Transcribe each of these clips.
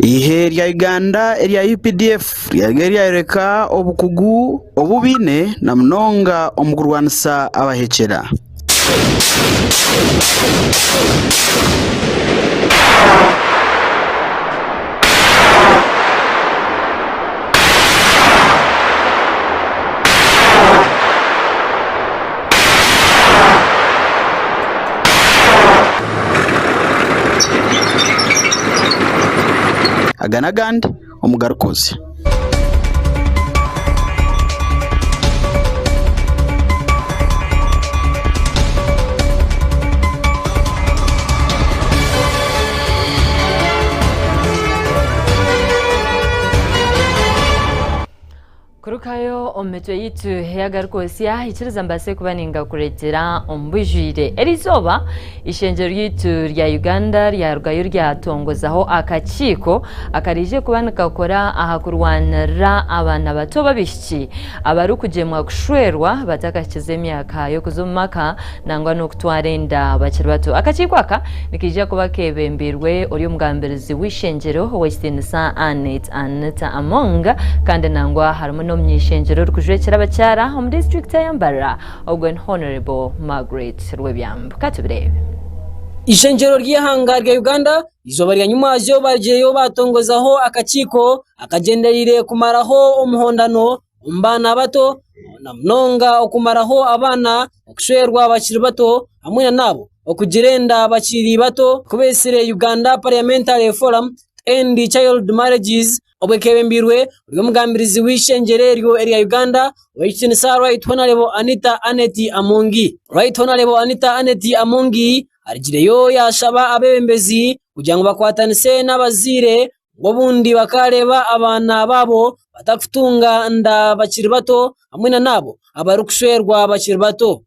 Eihe rya Uganda erya UPDF ryariyo ryayoreka obukugu obu baine na munonga omu kurwanisa abahekyera. Aga n'agandi omu garikuza. Kurukayo omu mitwe yaitu ey'agarikwotsya, ikiriza mbaase kuba ningakureetera omu bwijwire. Eriizooba, eishengyero ryaitu rya Uganda ryarugayo ryatongozaho akakiiko akaraije kuba nikakora aha kurwanirira abaana bato b'abaishiki abarikugyemwa kushwerwa batakahikize emyaka y'okuza omu maka nangwa n'okutwara enda bakiri bato. Akakiiko aka nikaija kuba keebembeirwe ori omugambirizi w'eishengyero ow'ekitiinisa Annet Anita Among kandi nangwa harimu n'omuny'eishengyero orikujwekyera abakyara omu disiturikiti eya Mbarara ogwo ni Honourable Margaret Rwebyambu. Katubireebe. Eishengyero ry'eihanga rya Uganda eizooba rya nyumwazyo barigireyo batongozaho akakiiko akagyendereire kumaraho omuhondano omu baana bato na munonga okumaraho abaana okushwerwa bakiri bato hamwe na n'abo okugira enda bakiri bato ku beetsire Uganda Parliamentary Forum to End Child Marriages obwo ekeebembirwe ori omugambirizi w'eishengyero eryo erya Uganda Ow'ekitiinisa Right Honourable Anita Annet Amongi. Right Honourable Anita Annet Amongi arugireyo yaashaba abeebembezi kugira ngu bakwatanise n'abazaire ngu obundi bakaareeba abaana baabo batakutunga nda bakiri bato hamwe na n'abo abarikushwerwa bakiri bato.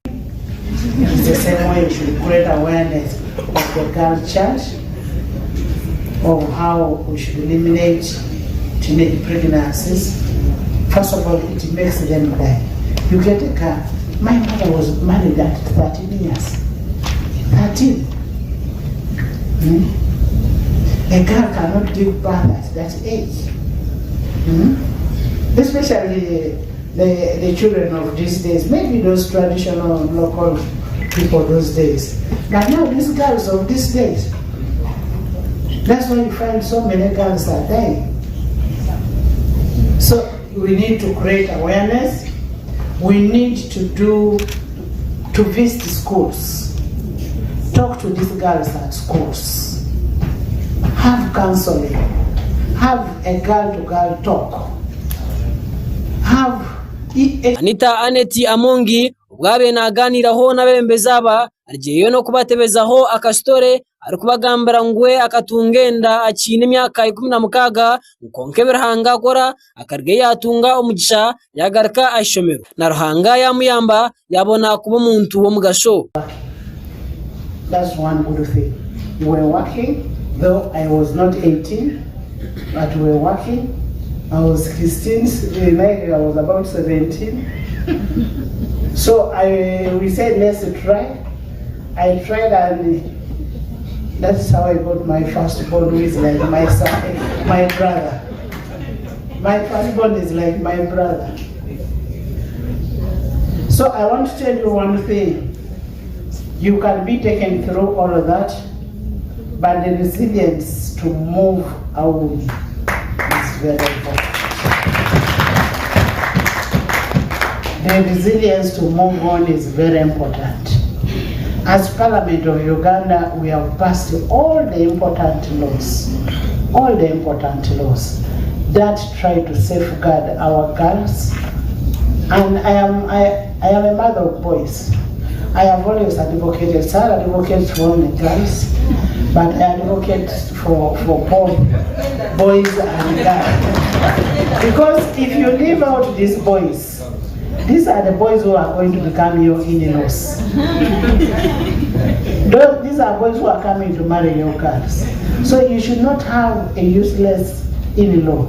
A girl cannot give birth at that age. Hmm? Especially the, the children of these days, maybe those traditional local people those days. But now these girls of these days, that's why you find so many girls are dying. So we need to create awareness. We need to do to visit schools, talk to these girls at schools, have counseling, have a girl to girl talk, have Anita Annet Amongi obu abaire naaganiiraho n'abeebembezi aba arugyireyo n'okubatebezaho akasitore arikubagambira ngu we akatunga enda akiine emyaka 16 kwonka ebi Ruhanga akora akarugayo yaatunga omugisha yaagaruka aha ishomero na Ruhanga yaamuyamba yaabona kuba omuntu w'omugasho. That's one good thing. We were working, though I was not 18, but we were working. I was 16, like I was about 17. So I, we said, let's try. I tried and that's how I got my firstborn, who is like my son, my brother. My firstborn is like my brother. So I want to tell you one thing. You can be taken through all of that, but the resilience to move out is very important. The resilience to move on is very important. As Parliament of Uganda, we have passed all the important laws, all the important laws that try to safeguard our girls. And I am, I, I am a mother of boys. I have always advocated, Sarah advocates for only girls, but I advocate for, for both boys and girls. Because if you leave out these boys, these are the boys who are going to become your in-laws. These are boys who are coming to marry your girls. So you should not have a useless in-law.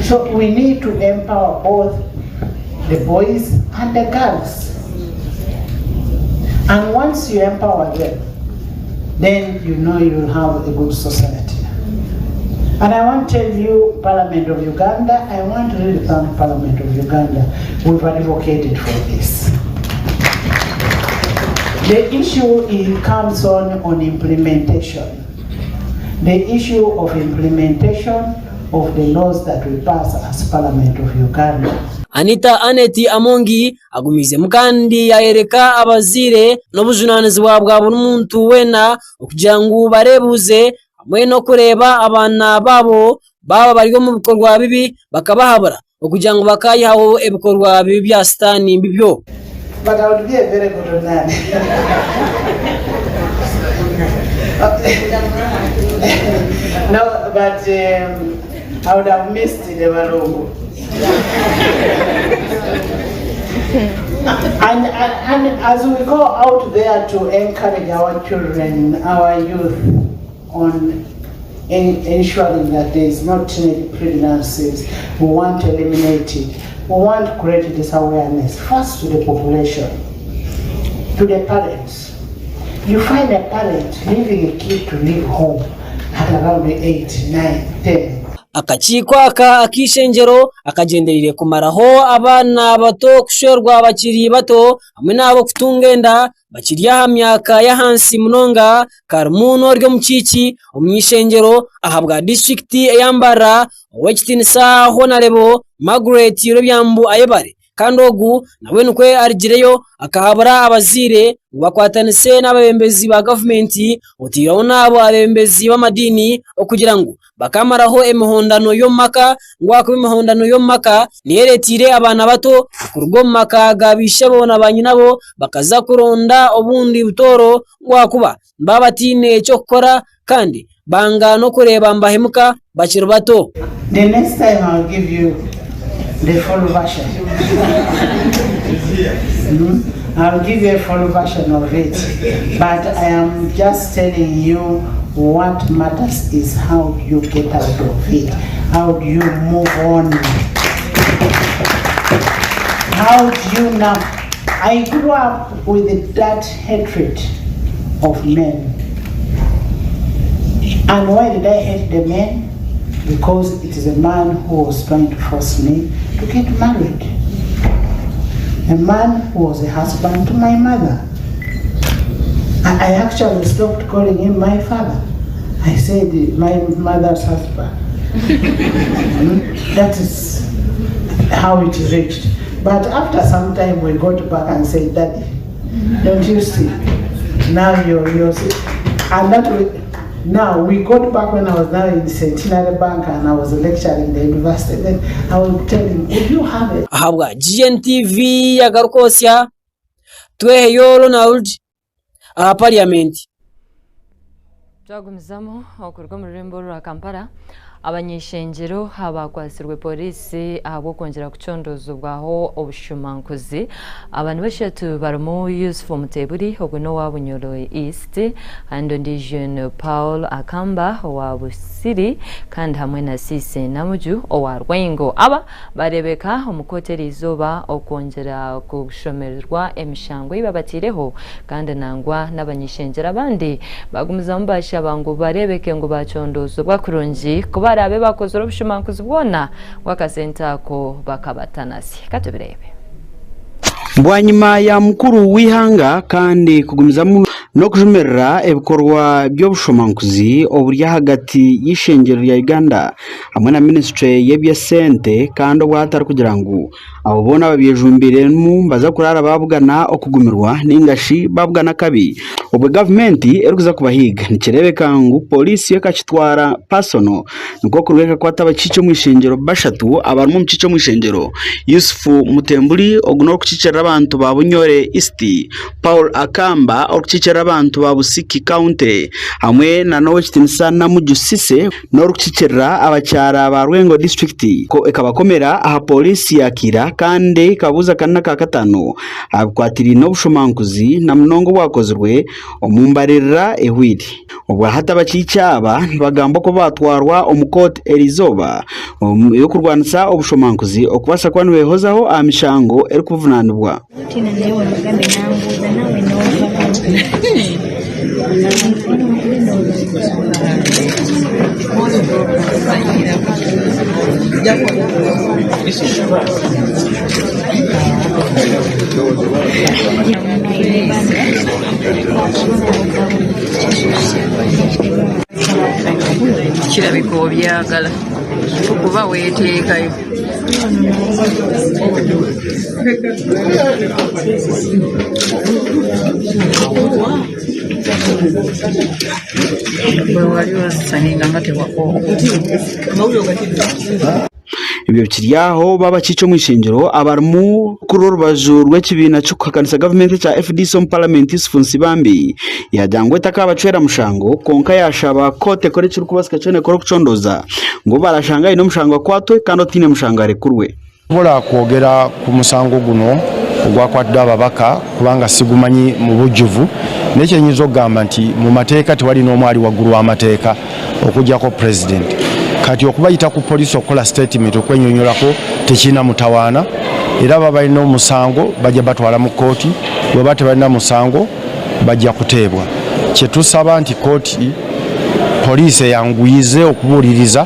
So we need to empower both the boys and the girls. And once you empower them, then you know you'll have a good society. And I want to tell you, Parliament of Uganda, I want to really thank Parliament of Uganda. We've advocated for this. The issue it comes on, on implementation. The issue of implementation of the laws that we pass as Parliament of Uganda. Anita Annet Amongi agumiizemu kandi yaayoreka abazaire n'obujunaanizibwa bwa buri muntu weena okugira ngu bareebuuze hamwe n'okureeba abaana baabo baaba bari omu bikorwa bibi bakabahabura okugira ngu bakaayihaho ebikorwa bibi bya sitaani bibyo. But I would be a very good nun. no, but um, I would have missed the Balongo. and, and, and as we go out there to encourage our children, our youth, on in ensuring that there is no teenage pregnancies, we want to eliminate it. We want to create this awareness first to the population, to the parents. You find a parent leaving a kid to leave home at around 8, 9, 10. Akakiiko aka ak'eishengyero akagyendereire kumaraho abaana bato kushwerwa bakiri bato hamwe n'abo kutunga enda bakiri aha myaka y'ahansi munonga karimu n'ori omukiiki omu ishengyero ahabwa disiturikiti eya Mbarara Ow'ekitiinisa Honarebo Margaret Rwebyambu Ayebare kandi ogu nawe nikwo arugireyo akahabura abazaire ngu bakwatanise n'abeebembezi ba gavumenti otaireho n'abo abeebembezi b'amadiini okugira ngu bakamaraho emihondano y'omu maka ngu ahakuba emihondano y'omu maka niyo ereeteire abaana bato kuruga omu maka ga baishebo na baanyinabo bakaza kuronda obundi butooro ngu ahakuba nibaba bataine ky'okukora kandi banga n'okureeba nibahemuka bakiri bato. The next time I'll give you the full version. I'll give you a full version of it. But I am just telling you what matters is how you get out of it. How do you move on? How do you now? I grew up with that hatred of men. And why did I hate the men? Because it is a man who was trying to force me to get married. A man who was a husband to my mother. I, I actually stopped calling him my father. I said, my mother's husband. That is how it reached. But after some time, we got back and said, Daddy, don't you see? Now you're, you're and that we, now we got back when I was now in Centenary Bank and I was lecturing the university. Then I would tell him, would you have it? Ahabwa GNTV yagaruka osya Tweheyo Ronald aha Parliament. Twagumizamu okuruga omu rurembo orwa Kampala, abany'eishengyero abakwatsirwe pooriisi ahabw'okwongyera kucondoozibwaho obushumankuzi. Aba ni bashatu barimu Yusuf Mutebuli, ogwo n'owa Bunyoro East, kandi ondiijo ni Paul Akamba owa Busiri kandi hamwe na Cisse Namuju owa Rwengo. Aba bareebeka omu kooti eriizooba okwongyera kushomererwa emishango ei babateireho kandi nangwa n'abany'eishengyero abandi bagumizamu bashaba ngu bareebeke ngu bacondoozibwa kurungi ku baraabe bakozire obushumankuzi bwona ngu akasente ako bakabatanasya. Ka tubireebe. Bwanyima ya mukuru w'eihanga kandi kugumizamu n'okujumirira ebikorwa by'obushomankuzi oburi ahagati y'eishengyero rya Uganda hamwe na minisiture y'eby'esente kandi obwo hati arikugira ngu abo boona ababyejumbiiremu nibaza kuraara baabugana okugumirwa nainga shi baabugana akabi obwo gavumenti erikuza kubahiiga. Nikireebeka ngu pooriisi yo ekakitwara pasono nikwo kuruga ekakwata abakiiki omu ishengyero bashatu abarimu omukiiki omu ishengyero Yusuf Mutembuli ogu n'orikukiikirira abantu ba Bunyore East, Paul Akamba orikukiikirira abantu ba Busiki County hamwe na n'owekitiinisa Namuju Cissy n'orikukiikirira abakyara ba Rwengo disiturikiti ekabakomera aha pooriisi ya Kiira kandi ekababuuza akana n'akakataano aha bikwatiraine n'obushomankuzi na munonga obwakozirwe. Omu mbaririra ehweire, obwa hati abakiiki aba nibagambwa kuba baatwarwa omu kooti eriizooba ey'okurwanisa obushomankuzi okubaasa kuba nibeehozaho aha mishango erikubavunaanibwa. Kirabika obyagala kuba weeteekayo. Bwe wali ozisaniinga nga tewakoowa. Ebyo bikiri aho baaba abakiiki omu ishengyero abarimu kurira orubaju rw'ekibiina ky'okuhakanisa gavumenti ekya FDC omu paramenti Yusuf Nsibambi yaagira ngu etakaabacwera mushango kwonka yaashaba kooti ekore ekirikubaasika kyona ekore okucondooza ngu ou baraashanga aine omushango akwatwe kandi otaine mushango arekurwe. Nsobola kwogera ku musango guno ogwakwatiddwa ababaka kubanga sigumanyi mu bujjuvu naye kyenyinza okugamba nti mu mateeka tewali n'omu ali waggulu w'amateeka okuggyako pulezidenti. Kati okubayita ku poliisi okukola sitatimenti okwenyonyolako tekirina mutawaana era baba balina omusango bajja batwala mu kkooti, bweba tebalina musango bajja kuteebwa. Kyetusaba nti kkooti poliisi eyanguyize okubuuliriza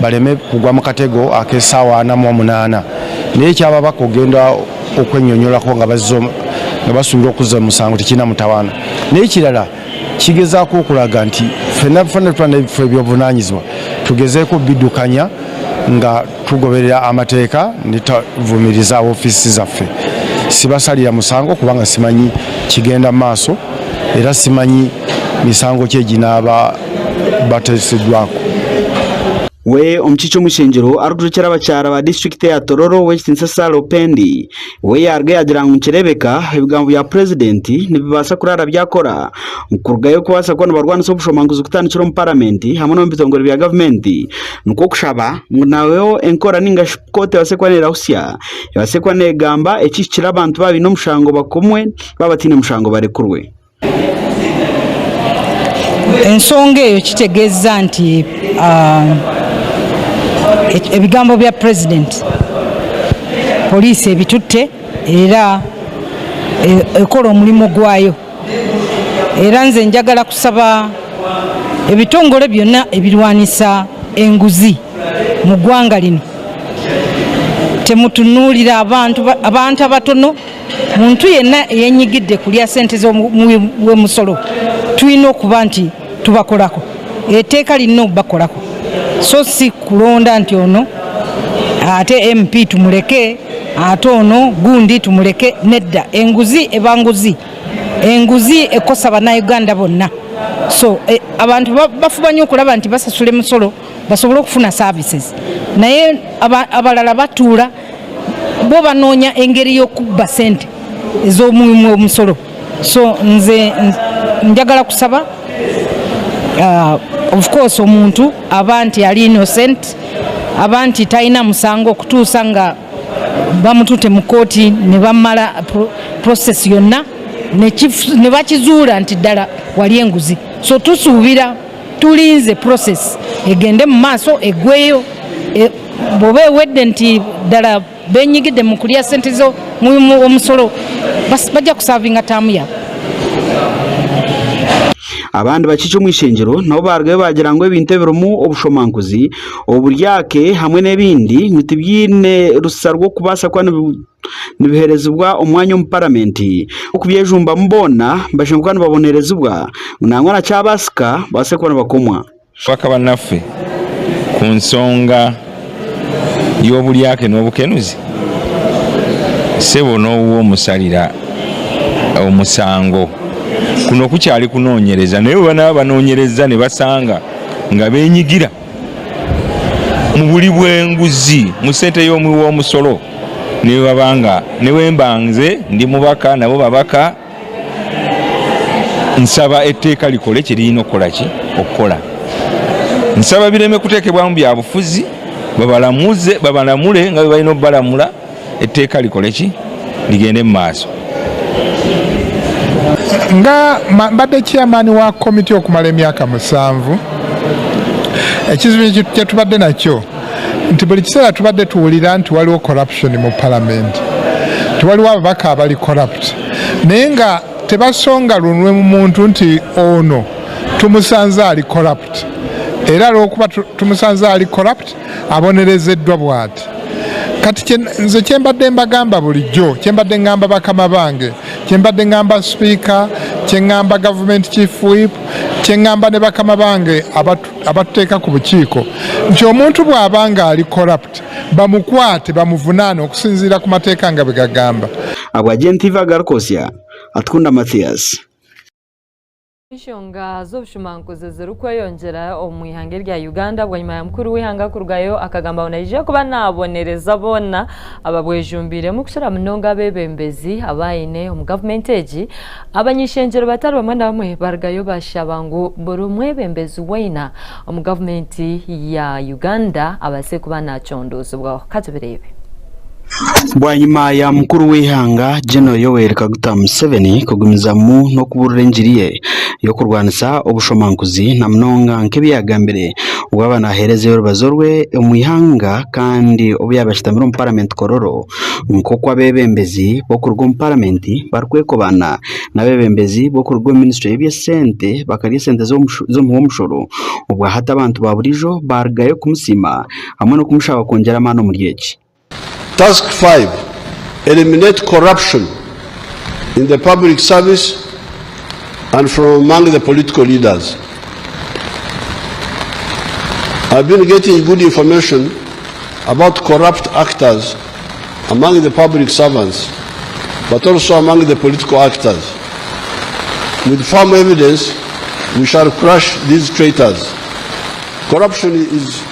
baleme kugwa mu katego ak'essaawa 48 naye ekyababaka okugenda okwennyonnyolako nga bazze nga basuubira okuzza omusango tekirina mutawaana naye ekirala kigezaako okulaga nti ffenna ffenna tuba n'ebifo eby'obuvunaanyizibwa tugezeeko biddukanya nga tugoberera amateeka ne tavumiriza ofiisi zaffe sibasalira musango kubanga simanyi kigenda mu maaso era simanyi misango ki eginaaba bateeseddwako. We omukiiki omw'eishengyero arikujukyera abakyara ba disiturikiti eya Tororo Ow'ekitinisa Sarah Opendi we yaaruga yaagira ngu nikireebeka ebigambo bya Purezidenti nibibaasa kuraara byakora kurugayo kubaasa kuba nibarwanisa obushomankuzi kutandikira omu Paramenti hamwe n'omu bitongore bya gavumenti nikwo kushaba ngu nayo enkora ninga shi kooti ebaase kuba neerahusya ebaase kuba neegamba ekihikire abantu baaba baine omushango bakomwe baaba bataine mushango barekurwe. Ensonga eyo kitegeeza nti ebigambo bya pulezidenti poliisi ebitutte era ekola omulimu gwayo era nze njagala kusaba ebitongole byonna ebirwanisa enguzi mu ggwanga lino temutunuulira abantu abantu abatono Muntu yenna eyenyigidde kulya sente z'omuwi w'omusolo tulina okuba nti tubakolako, etteeka lirina okubakolako so si kulonda nti ono ate MP tumuleke ate ono gundi tumuleke. Nedda, enguzi eba nguzi, enguzi ekosa Bannayuganda bonna. So eh, abantu bafuba nnyo okulaba nti basasula emisolo basobole okufuna services, naye abalala batuula bo banoonya engeri y'okubba sente ez'omuwi w'omusolo so nze njagala kusaba uh, of course omuntu aba nti ali innocent aba nti talina musango okutuusa nga bamutute mu kooti ne bamala process yonna ne bakizuula nti ddala wali enguzi so tusuubira tulinze process egende mu maaso eggweyo e, bw'oba ewedde nti ddala benyigidde mu kulya sente zo omusolo bajja kusavinga taamu yaabwe. Abandi bakiiki omu ishengyero nabo baarugayo baagira ngu ebintu ebirimu obushomankuzi, oburyake hamwe n'ebindi ngu tibiine rusa rw'okubaasa kuba nibiheerezibwa omwanya omu paramenti. Okubyejumbamu boona bashemereire kuba nibabonerezibwa ngu nangwa na kyabaasika babaase kuba nibakomwa. Ababaka banaffe ku nsonga y'obulyake n'obukenuzi, ssebo n'owuwo omusalira omusango. Kuno kukyali kunoonyereza naye bwe banaaba banoonyerezza ne basanga nga beenyigira mu buli bw'enguzi mu ssente y'omuwi w'omusolo ne baba nga ne bwe mba nze ndi mubaka nabo babaka Nsaba etteeka likole kye lirina okukola ki okukola. Nsaba bireme kuteekebwamu bya bufuzi, babalamuze babalamule nga bwe balina obubalamula, etteeka likole ki ligende mu maaso. Nga mbadde chairman wa komiti okumala emyaka musanvu, ekizibu kyetubadde nakyo nti buli kiseera tubadde tuwulira nti waliwo corruption mu palamenti, nti waliwo ababaka abali corrupt, naye nga tebasonga lunwe mu muntu nti ono tumusanze ali corrupt, era lwokuba tumusanze ali corrupt abonerezeddwa bwati. Kati nze kyembadde mbagamba bulijjo, kyembadde ngamba bakama bange, kyembadde ngamba sipiika, kyengamba gavumenti chief whip, kyengamba ne bakama bange abatuteeka ku bukiiko nti omuntu bw'aba nga ali corrupt bamukwate bamuvunaane okusinziira ku mateeka nga bwe gagamba. Abwa Gentiva Agarikosya, Atukunda Mathias. Enshonga z'obushumankuzi zirikweyongyera omu ihanga erya Uganda bwanyima ya mukuru w'eihanga kurugayo akagamba ngu naija kuba nabonereza boona ababwejumbiiremu kukira munonga abeebembezi abu aine omu gavumenti egi. Abany'ishengyero batari bamwe na bamwe barugayo bashaba ngu buri mwebembezi weena omu gavumenti ya Uganda abaase kuba nacondoozibwaho. Katubireebe. Bwanyima ya mukuru w'eihanga General Yoweri Kaguta Museveni kugumizamu n'okuburira engiri ye y'okurwanisa obushomankuzi na munonga nk'ebi yaagambire obu yaaba naaheerezayo orubazo rwe omu ihanga kandi obu yaaba ashutamire omu paramenti Kololo nk'oku abeebembezi b'okuruga omu paramenti barikwekobaana n'abeebembezi b'okuruga omu minisitule y'eby'esente bakarya esente z'omuhi w'omushoro obwahati abantu ba buriijo baarugayo kumusiima hamwe n'okumushaba kwongyera amaani omuri eki. Task 5, Eliminate corruption in the public service and from among the political leaders. I've been getting good information about corrupt actors among the public servants, but also among the political actors. With firm evidence, we shall crush these traitors. Corruption is...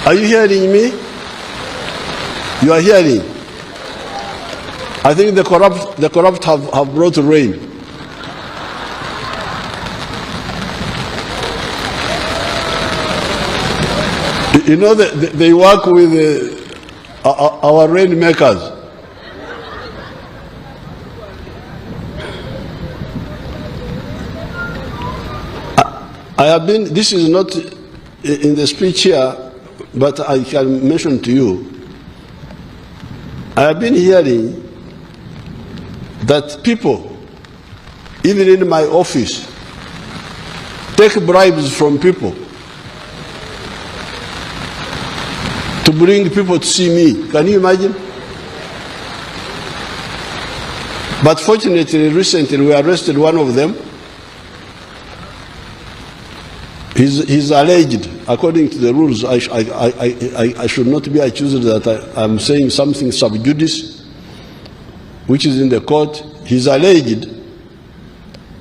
Are you hearing me? You are hearing? I think the corrupt, the corrupt have, have brought rain. You know, they, they work with the, our rainmakers. I have been, this is not in the speech here, but I can mention to you. I have been hearing that people, even in my office, take bribes from people to bring people to see me. Can you imagine? But fortunately, recently we arrested one of them. He's, he's alleged, according to the rules, I, I, I, I, should not be accused that I, I'm saying something sub judice, which is in the court. He's alleged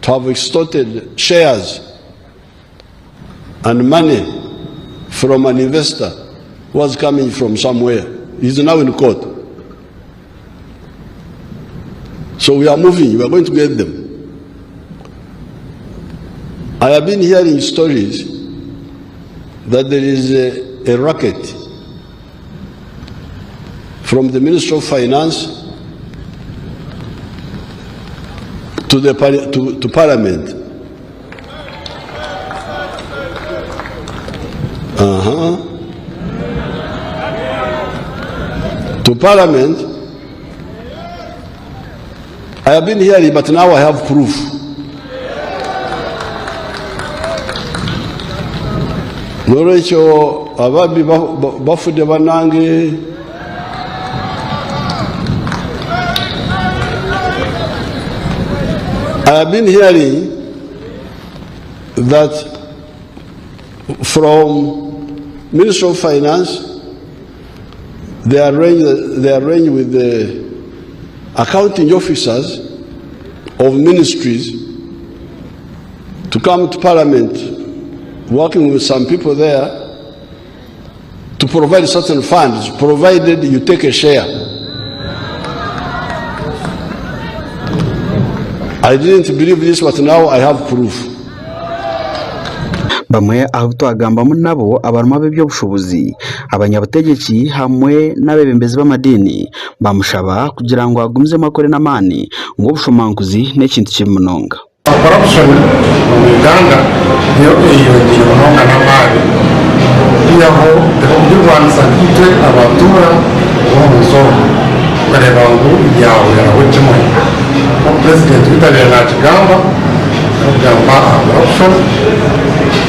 to have extorted shares and money from an investor who was coming from somewhere. He's now in court. So we are moving, we are going to get them. I have been hearing stories that there is a, a racket from the Minister of Finance to, the, to, to Parliament. Uh-huh. To Parliament, I have been hearing, but now I have proof. N'olwekyo ababbi bafudde bannange. I have been hearing that from Minister of Finance, they arrange, they arrange with the accounting officers of ministries to come to Parliament, working with some people there, to provide certain funds, provided you take a share. I didn't believe this, but now I have proof. Bamwe ahu twagambamu nabo abarimu ab'eby'obushuubuzi, abanyabutegyeki hamwe n'abeebembezi b'amadiini bamushaba kugira ngu agumizemu akore n'amaani ngu obushomankuzi n'ekintu kibi munonga. Corruption omu Uganda niyo eyeyongyeire munonga n'amaani kwihaho tikugirwanisa nkaitwe abatuura b'omunsi omu tukareeba ngu yahweraho kimwe. Nk'oku Purezidenti waitu abaire nakigamba, arikugamba aha corruption,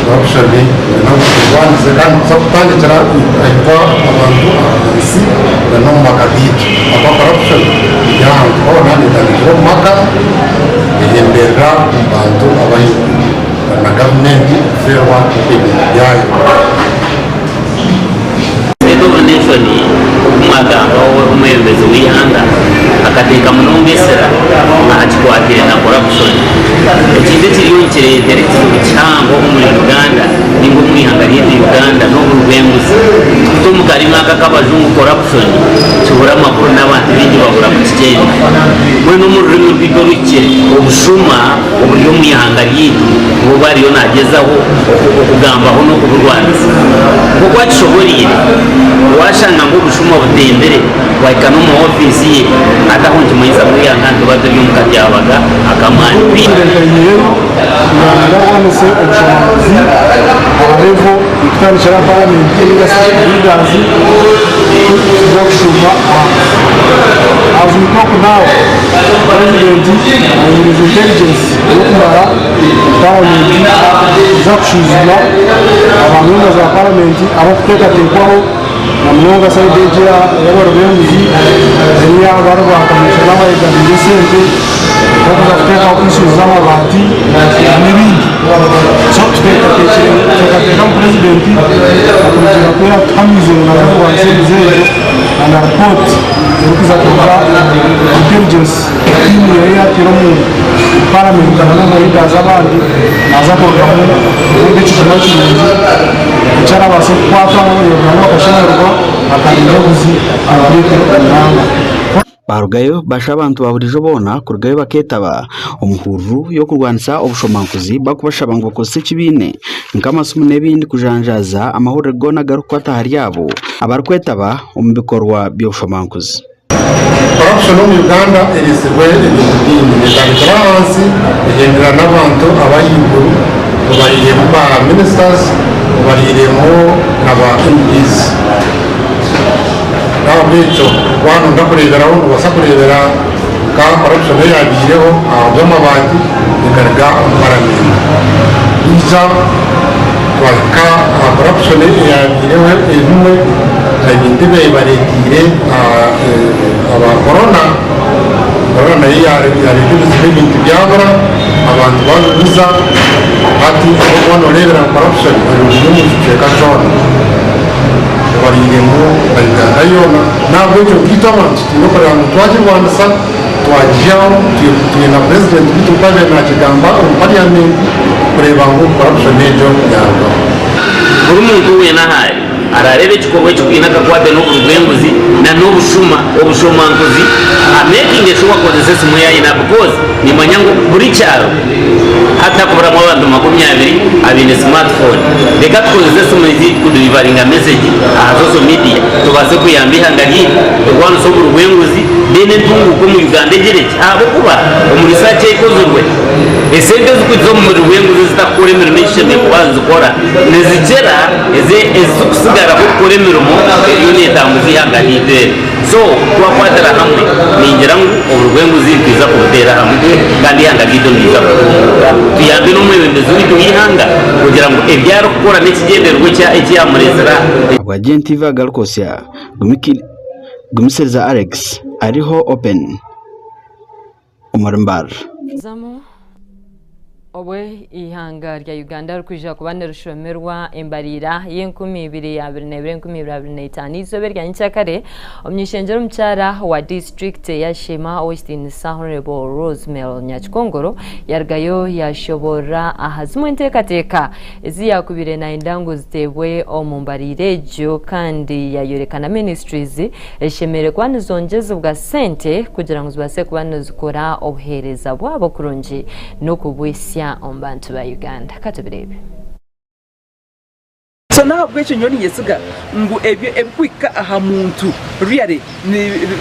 corruption twine ngu tugirwanise kandi nituza kutandikira itwe abantu ahansi n'omu maka gaitu ahakuba corruption eri ahantu hoona netandikira omu maka, Eyemberera omu bantu abahaiguru na gavumenti kufeerwa ebintu byayo. State of the Nation ogu mwagambaho omwebembezi w'eihanga akateeka munonga esira aha kikwataine na corruption. Ekintu ekiriyo nikireetera ekizibu kihango omuri Uganda ninga omu ihanga ryaitu Uganda n'oburi bw'enguzi. Tukuta omu karimi aka ak'abajungu corruption kibura amakuru n'abantu baingi babura kukigyenda. Mbwenu omu rurimi rwaitu oruhikire, obushuma oburi omu ihanga ryaitu nibwo obu ariyo naagyezaho okugambaho n'okuburwanisa. Nk'oku akishoboreire, waashanga ngu obushuma butembire bwahika n'omu ofiisi ye, hati aho nikimanyisa ngu eihanga nituba turi omu katyabaga ak'amaani. Purezidenti aihireyo kugira ngu arwanise obushomankuzi aha levo kutandikira aha paramenti ninga shi leaders kuza kushuuma ahansi. As we talk now, purezidenti aheerize intelligence y'okumara paramenti kuza kushwijuma aba members ba paramenti abarikuteekateekwaho na munonga sayidi egi ey'abari b'enguzi ey'abari ba kamishona abayegabiire esente barikuza kuteekaho issues z'amabaati n'ebindi. So tuteekateekire nituteekateeka ngu purezidenti okurugiirira ku yaatuhamiize ngu naaza kurwanisa emize egyo na na ripooti erikuza kuruga intelligence tiimu ye ei yaataire omu paramenti hamwe n'omu leaders abandi naaza kurugamu kutunga ekijuma kirungi eki arabaase kukwataho Uganda bakashemererwa bakarinda enguzi complete omu ihanga. Baarugayo baashaba abantu ba buriijo boona kurugayo bakeetaba omu hururu y'okurwanisa obushomankuzi barikubashaba ngu bakozese eki baine nk'amasimu n'ebindi kujanjaaza amahurire goona agarikukwata ahari abo abarikwetaba omu bikorwa by'obushomankuzi. Corruption omu Uganda eretsirwe ebintu bingi. Netandikira ahansi ehendera n'abantu abahaiguru obariiremu ba ministers, obariiremu na ba MPs. N'ahabw'ekyo waaba noyenda kureeberaho noobaasa kureebera nka corruption eyabaireho aha by'amabaati ekaruga omu paramenti. Twija twahika aha corruption eyabaireho ebimwe ebintu ebi bareeteire aba corona, corona nayo yareeta ebizibu ebintu byabura abantu babiguza hati ahabw'okuba noreebera ngu corruption eri omu kicweka kyona. Obariiremu na Uganda yoona. Nahabwekyo nkaitwe abantu twine kureba ngu twagirwanisa, twagihaho, twine na Purezidenti waitu nkoku abaire nakigamba omu parliament kureeba ngu corruption egyo yarugaho. Buri muntu weena ahu ari, araareeba ekikorwa ekikwine akakwate n'oburi bw'enguzi na n'obushuma, obushomankuzi, amekinge shuwa akozesa esimu ei aine because nimanya ngu buri kyaro Hati hakuburamu abantu 20 abaine smartphone. Reka tukozese esimu ezaitu kudelivaringa message aha social media tubaase kuyamba eihanga ryaitu kurwanisa oburi bw'enguzi then entunguuka omu Uganda egire gye ahabw'okuba omu research ekozirwe esente ezikwiza omu buri bw'enguzi ezitakukora emirimo ei zishemereire kuba nizikora nizikira ezirikusigaraho kukora emirimo eriyo netambuza eihanga ryaitu eri. So twakwatira hamwe, ningira ngu oburi bw'enguzi nitwija kubuteera hamwe kandi eihanga ryaitu niriija kutunguuka. Tuyambe n'omwebembezi waitu w'eihanga kugira ngu ebi arikukora n'ekigyendererwa eki yaamureetsire aha. Ahabwa GNTV Agarikosya, Gumisiriza Alex, ariho Open omuri Mbarara. Obu eihanga rya Uganda ririkwija kuba nirishomerwa embariira y'enkumi ibiri abiri n'ebiri enkumi ibiri abiri n'etaano eizooba erya nyenkyakare, omuny'ishengyero omukyara wa disiturikiti ya Sheema Ow'ekitiinisa Hon Rosemary Nyakikongoro yarugayo yashoboorora aha zimwe enteekateeka ezi yaakubaire nayenda ngu ziteebwe omu mbariira egyo kandi yayoreka na ministries Eshemereire kuba nizongyezibwa sente kugira ngu zibaase kuba nizikora obuheereza bwabo kurungi n'okubwitsya omu bantu ba Uganda. Ka tubireebe. So n'ahabw'ekyo nyowe ninyesiga ngu ebyo ebikuhika aha muntu really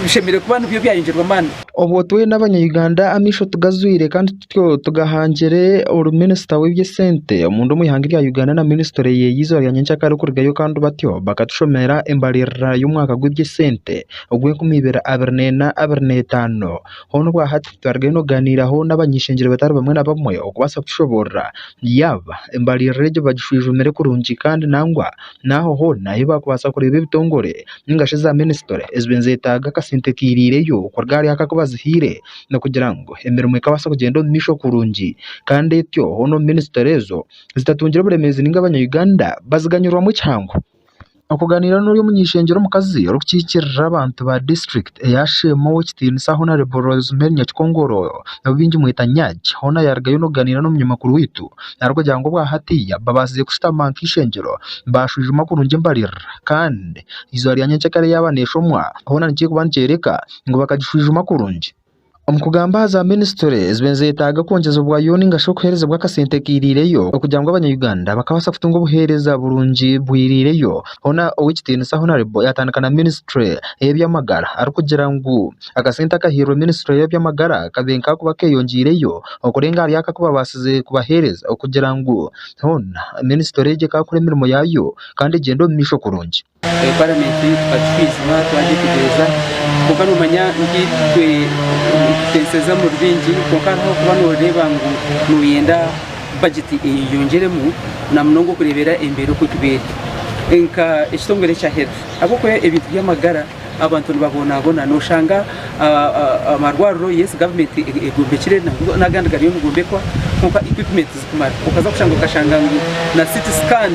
bishemereire kuba nibyo byayongyerwa amaani. Obwo twena abanya-Uganda amaisho tugazwire kandi tutyo tugahangire ori minisita w'eby'esente omunda omu ihanga erya Uganda na minisitule ye y'eizooba rya nyencakare okurugayo kandi batyo bakatushomera embaririra y'omwaka gw'eby'esente ogw'enkumi ibiri 24 25. Hoona obwa hati twarugayo n'okugaaniiraho n'abany'ishengyero batari bamwe na bamwe okubaasa kutushoboorora yaaba embaririra egyo bagishwijumire kurungi kandi nangwa n'aho hoona ahu baakubaasa kureeba ebitongore ninga shi za minisitule ezibaire nizetaaga akasente kairiireyo kuruga ahari aka aku bazihaire n'okugira ngu emirimo ekabaasa kugyenda omu maisho kurungi kandi etyo hoona omu minisitule ezo zitatungire oburemeezi ninga abanya Uganda baziganyirwamu ekihango. Okuganiira n'ori omuny'eishengyero omukazi orikukiikirira abantu ba disiturikiti eya Sheema ow'ekitiinisa Hon. Rosemary Nyakikongoro ou baingi mweta Nyagi hoona yaarugayo n'okuganiira n'omunyamakuru waitu arikugira ngu obwahatiiya babaasize kushutama nk'eishengyero baashwijuma kurungi embaririra kandi eizooba rya nyencakare yaaba neeshomwa hoona nikirikuba nikyoreka ngu bakagishwijuma kurungi. Omu kugamba aha za minisitule ezibaire nizetaaga kwongyezibwayo ninga shi okuheerezibwa akasente kairiireyo okugira ngu abanya-Uganda bakabaasa kutunga obuheereza burungi bwiriireyo, hoona Ow'ekitiinisa Honarebo yaatandika na minisitule ey'eby'amagara arikugira ngu akasente akahairwe minisitule y'eby'amagara kabaire nk'ahakuba keeyongyeireyo okurenga ahari aka aku babaasize kubaheereza okugira ngu hoona minisitule egi ekaakora emirimo yaayo kandi egyende omu maisho kurungi. Paramenti tukagishwijuma twagyetegyereza kwonka noomanya nkaitwe nituteeseza omuri bingi kwonka hariho okuba nooreeba ngu nooyenda bajeti eyeyongyeremu na munonga okureebera embeera oku erikuba eri nka ekitongore ekya health ahabw'okuba ebintu by'amagara abantu nibabonabona nooshanga amarwariro yes gavumenti egombekire n'agandi gariyo nigombekwa kwonka equipment tizikumara okaza kushanga okashanga ngu na CT scan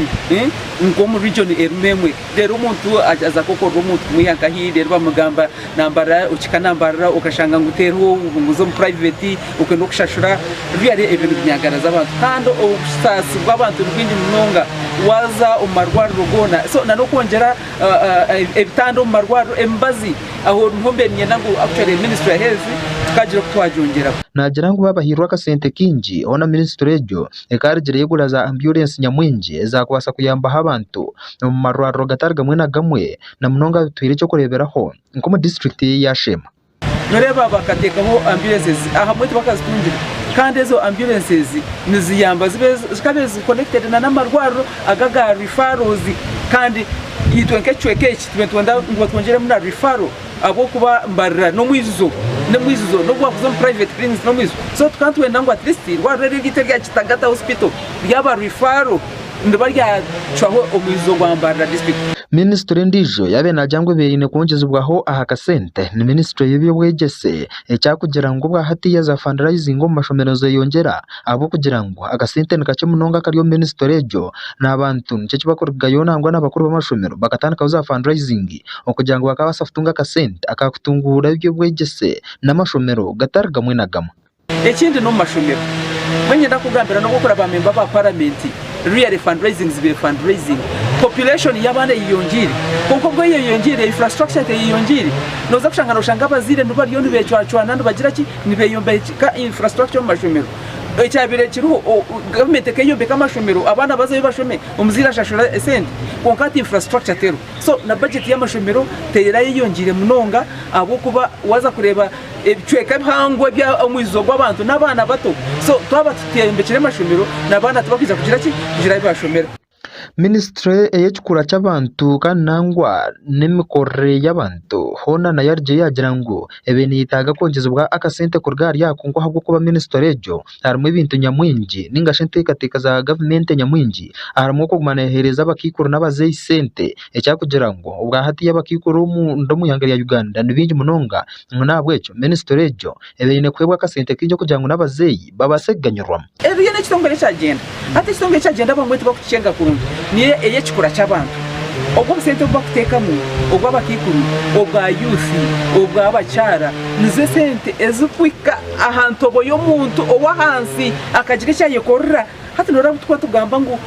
Nk'omu region erimu emwe reero omuntu aza kukorera omuntu kumwiha nkahi reero bamugamba nambarara okihika nambarara okashanga ngu teriho ngu oze omu private okenda okushashura really ebyo nibinyagaraza abantu kandi obusaasi bw'abantu ni bwingi munonga waaza omu marwariro goona so na n'okwongyera ebitanda omu marwariro emibazi aho niho mbiire niinyenda ngu actually ministry ya health tukagira oku twagyongyeraho. Naagira ngu babahairwe akasente kaingi hoona minisitule egyo Ekaarugire yegura za ambyurensi nyamwingi ezaakubaasa kuyambaho abantu omu marwariro gatari gamwe na gamwe na munonga bitwire eky'okureeberaho nk'omu disiturikiti ya Sheema. Noreeba bakateekaho ambulances ahamwe tibakazitungire kandi ezo ambulances niziyamba zibe zikabe ziri connected na n'amarwariro aga aga referrals kandi itwe nk'ekicweka eki tube nitwenda ngu batwongyeremu na referral ahabw'okuba mbarira n'omwijuzo n'omwijuzo n'obu wakuza omu private clinics n'omwijuzo so tukaba nitwenda ngu at least eirwariro eri eryaitu erya Kitagata hospital ryaba referral niba ryacwaho omwijuzo gwa Mbarara district. Minisitule endiijo yaabaire naagira ngu ebaire eine kwongyezibwaho aha kasente ni minisitule y'eby'obwegyese ekyakugira ngu obwa hatiiya za fundraising omu mashomero nizeyongyera ahabw'okugira ngu akasente ni kakye munonga akari omu minisitule egyo n'abantu nikyo ekibarikurugayo nangwa n'abakuru b'amashomero bakatandikaho za fundraising okugira ngu bakaabaasa kutunga akasente akakutunguura eby'obwegyese n'amashomero gatari gamwe na gamwe. Ekindi n'omu mashomero. Mbwenu niinyenda kukugambira n'obu orikureeba ba memba ba paramenti really fundraising zibaire fundraising. Population y'abaana eyeyongyeire kwonka obwo eyeyongyeire infrastructure teyeyongyeire. Nooza kushanga nooshanga abazaire nibo bariyo nibeecwacwana nibagira ki nibeeyombeka infrastructure omu mashomero. Ekyabaire kiriho gavumenti ekeeyombeka amashomero abaana bazeyo bashome omuzaire ashashura esente kwonka hati infrastructure teriho. So na budget y'amashomero terayeyongyeire munonga ahabw'okuba waaza kureeba ebicweka ebihango eby'omwijuzo gw'abantu n'abaana bato. So twaba tuteyombekire amashomero n'abaana tibakwija kugira ki? Kugira ahu baashomera. Minisitule ey'ekikura ky'abantu kandi nangwa n'emikorere y'abantu hoona nayo arugire yaagira ngu ebaire neyetaaga kwongyezibwa akasente kuruga ahari ako ngu ahabw'okuba minisitule egyo harimu ebintu nyamwingi ninga shi enteekateeka za gavumenti nyamwingi harimu okuguma neeheereza abakaikuru n'abazeeyi sente ekyakugira ngu obwa hati abakaikuru omunda omu ihanga rya Uganda ni baingi munonga ngu n'ahabw'ekyo minisitule egyo ebaire eine kuheebwa akasente kaingi okugira ngu n'abazeeyi babaase kuganyirwamu. Eriyo n'ekitongore ekyagyenda. Hati ekitongore ekyagyenda abamwe tibakukikyenga kurungi niyo ey'ekikura ky'abantu. Obwo obusente obu bakuteekamu obw'abakaikuru, obwa youth, obw'abakyara nizo esente ezikuhika aha ntobo y'omuntu ow'ahansi akagira eki ayekorera. Hati noreeba obu turikuba nitugamba ngu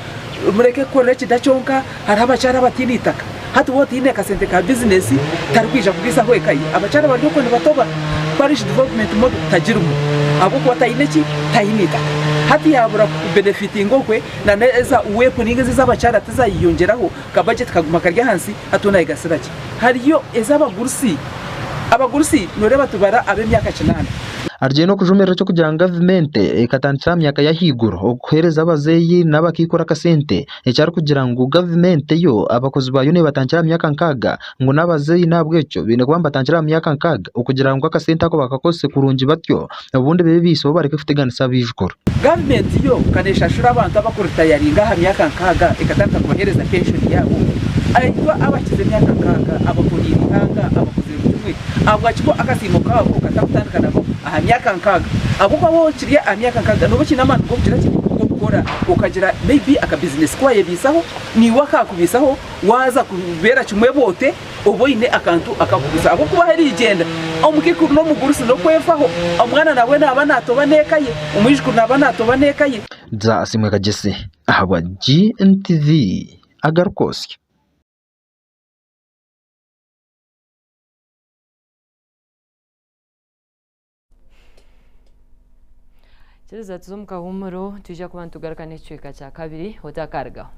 mureke kukorera ekida kyonka, hariho abakyara abataine itaka. Hati waaba otaine akasente ka bizinesi tarikwija kubaisaho eka ye. Abakyara bari okwo nibatoba. Parish development model tagirimu ahabw'okuba taine ki? Taine itaka. Hati yaabura kubenefitinga okwe na n'eza UWEP ninga ezi ez'abakyara tizayeyongyeraho ka budget kaguma kari ahansi hati hoona ayegasira ki? Hariyo ez'abagurusi, abagurusi nooreeba tubara ab'emyaka kinaana. Arugire n'okujumirira eky'okugira ngu gavumenti ekatandikira aha myaka y'ahaiguru okuheereza abazeeyi n'abakaikuru akasente eki arikugira ngu gavumenti yo abakozi baayo neebatandikira aha myaka nkaaga ngu n'abazeeyi n'ahabw'ekyo baine kuba nibatandikira aha myaka nkaaga okugira ngu akasente ako bakakozese kurungi batyo obundi beebiiseho bareke kuteganisa abaijukuru. Gavumenti yo ka neeshashura abantu abakuritayaringa aha myaka nkaaga ekatandika kubaheereza penshoni yaabo. Itwe abakize emyaka nkaaga, abakuriire eihanga, abakozire buri kimwe, ahabwaki bo akasiimo kaabo katakutandika nabo aha myaka nkaaga? Ahabw'okuba waaba okiri aha myaka nkaaga nooba okiine amaani g'okugira ki? G'okukora okagira maybe akabizinesi ku waayebaisaho, niiwe akaakubaisaho waaza kubeera kimwe boote. Oba oine akantu akakugusa ahabw'okuba ahu erigyenda omukaikuru n'omugurusi n'okwefaho, omwana nawe naaba naatoba n'eka ye, omwijukuru naaba naatoba n'eka ye. Dza Asimwe Kagyesi ahabwa GNTV agarikwotsya. Kiriza tuze omu kahuumuro, twija kuba nitugaruka n'ekicweka kya kabiri, otakarugaho.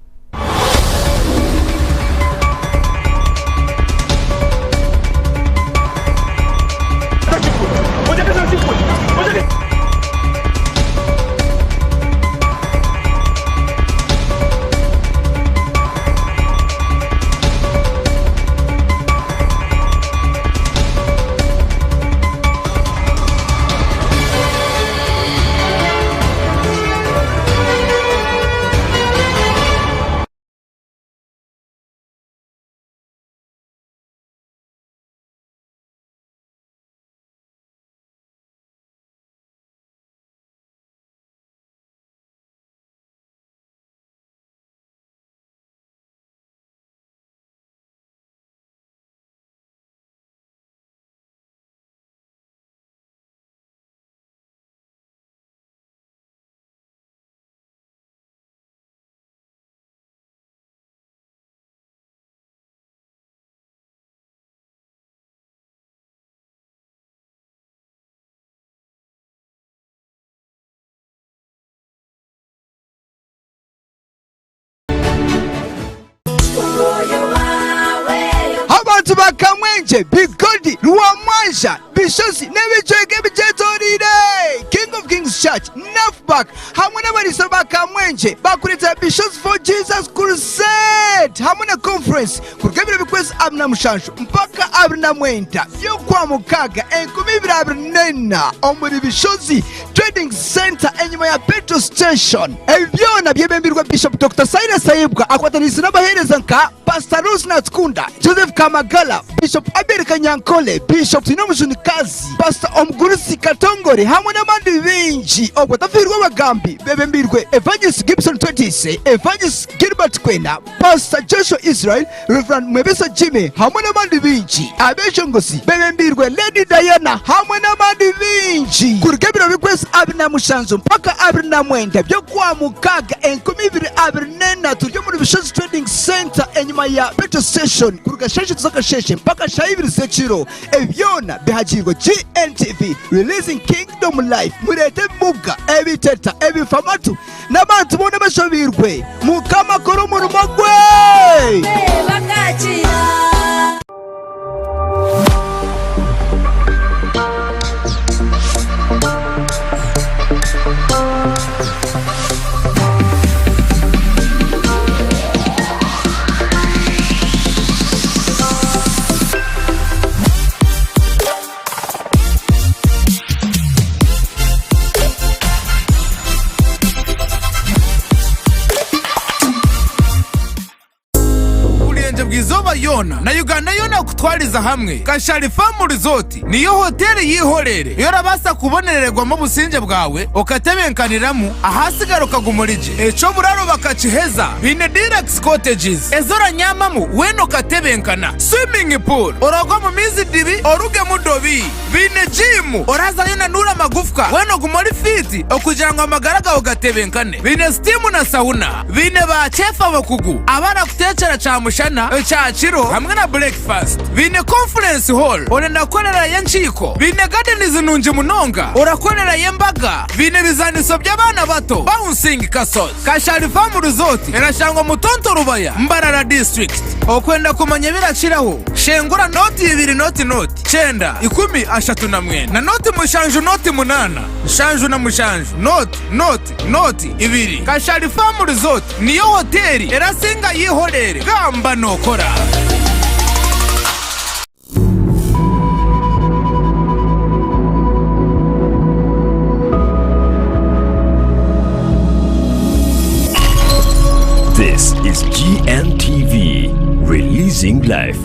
Abantu ba Kamwengye, Bigodi, Rwamwanja, Bishozi n'ebicweka ebigyetoreire, King of Kings Church, Nafback hamwe n'abariisa ba Kamwengye bakureetera Bishozi for Jesus Crusade hamwe na Conference kuruga ebiro by'okwezi 27 mpaka 29 by'Okwamukaaga 2024 omuri Bishozi Trading Centre enyima ya Petrol Station. Ebi byona byebembirwe Bishop Dokita Silas Tayebwa akwataniise n'abaheereza nka Pastor Rose Natukunda, Joseph Kamagala, Bishop Abel Kanyankole, Bishop Twinomujuni Kazi, Pastor Omugurusi Katongore hamwe n'abandi baingi. Obwo tafiirwe abagambi bebembirwe Evangelist Gibson Twetiise, Evangelist Gilbert Kwena, Pastor Joshua Israel, Rev. Mwebesa Jimmy hamwe n'abandi baingi. Abeshongozi bebembeirwe Lady Diana hamwe n'abandi baingi. Kuruga ebiro by'okwezi 27 mpaka 29 by'Okwamukaaga 2024 turi omuri Bushozi Trading Centre enyima ya Petrol Station kuruga shaaha ishatu z'akasheeshe mpaka shaaha ibiri z'ekiro. Ebi byona bihagiirwe GNTV Releasing Kingdom Life. Mureete ebimuga, ebiteta, ebifamatu, N'abantu boona abashobeirwe, Mukama akore omurimo gwe. Oburengyerwa bw'eizooba yoona na Uganda yoona kutwariza hamwe, Kashari Farm Resort niyo hoteeri y'eihoreere ei orabaasa kubonerererwamu obusingye bwawe okatebenkaniramu ahasigara okaguma ori gye. Eky'oburaro bakakiheza, baine Deluxe Cottages ezi oranyamamu weena okatebenkana. Swimming pool, oragwa omu maizi dibi orugemu dobi. Baine jiimu, orazayo onanuure amagufwa weena ogume ori fiiti okugira ngu amagara gaawe gatebenkane. Baine sitiimu na sawuna. Baine ba cheefu abakugu abarakuteekyera kyamushana, kyakiro. nyekiro hamwe na breakfast. Baine conference hall orenda kukorerayo enkiiko. Baine gardens nungi munonga orakorerayo embaga. Baine ebizaaniso by'abaana bato, bouncing castles. Kashari Farm Resort erashangwa Mutonto Rubaya, Mbarara District. Okwenda kumanya ebirakiraho, shengura nooti ibiri nooti nooti, kyenda, 39 na nooti mushanju nooti munaana, nshanju na mushanju, nooti, nooti, nooti, ibiri. Kashari Farm Resort niyo hoteeri erasingayo eihoreere. Gamba nookora! This is GNTV, releasing life.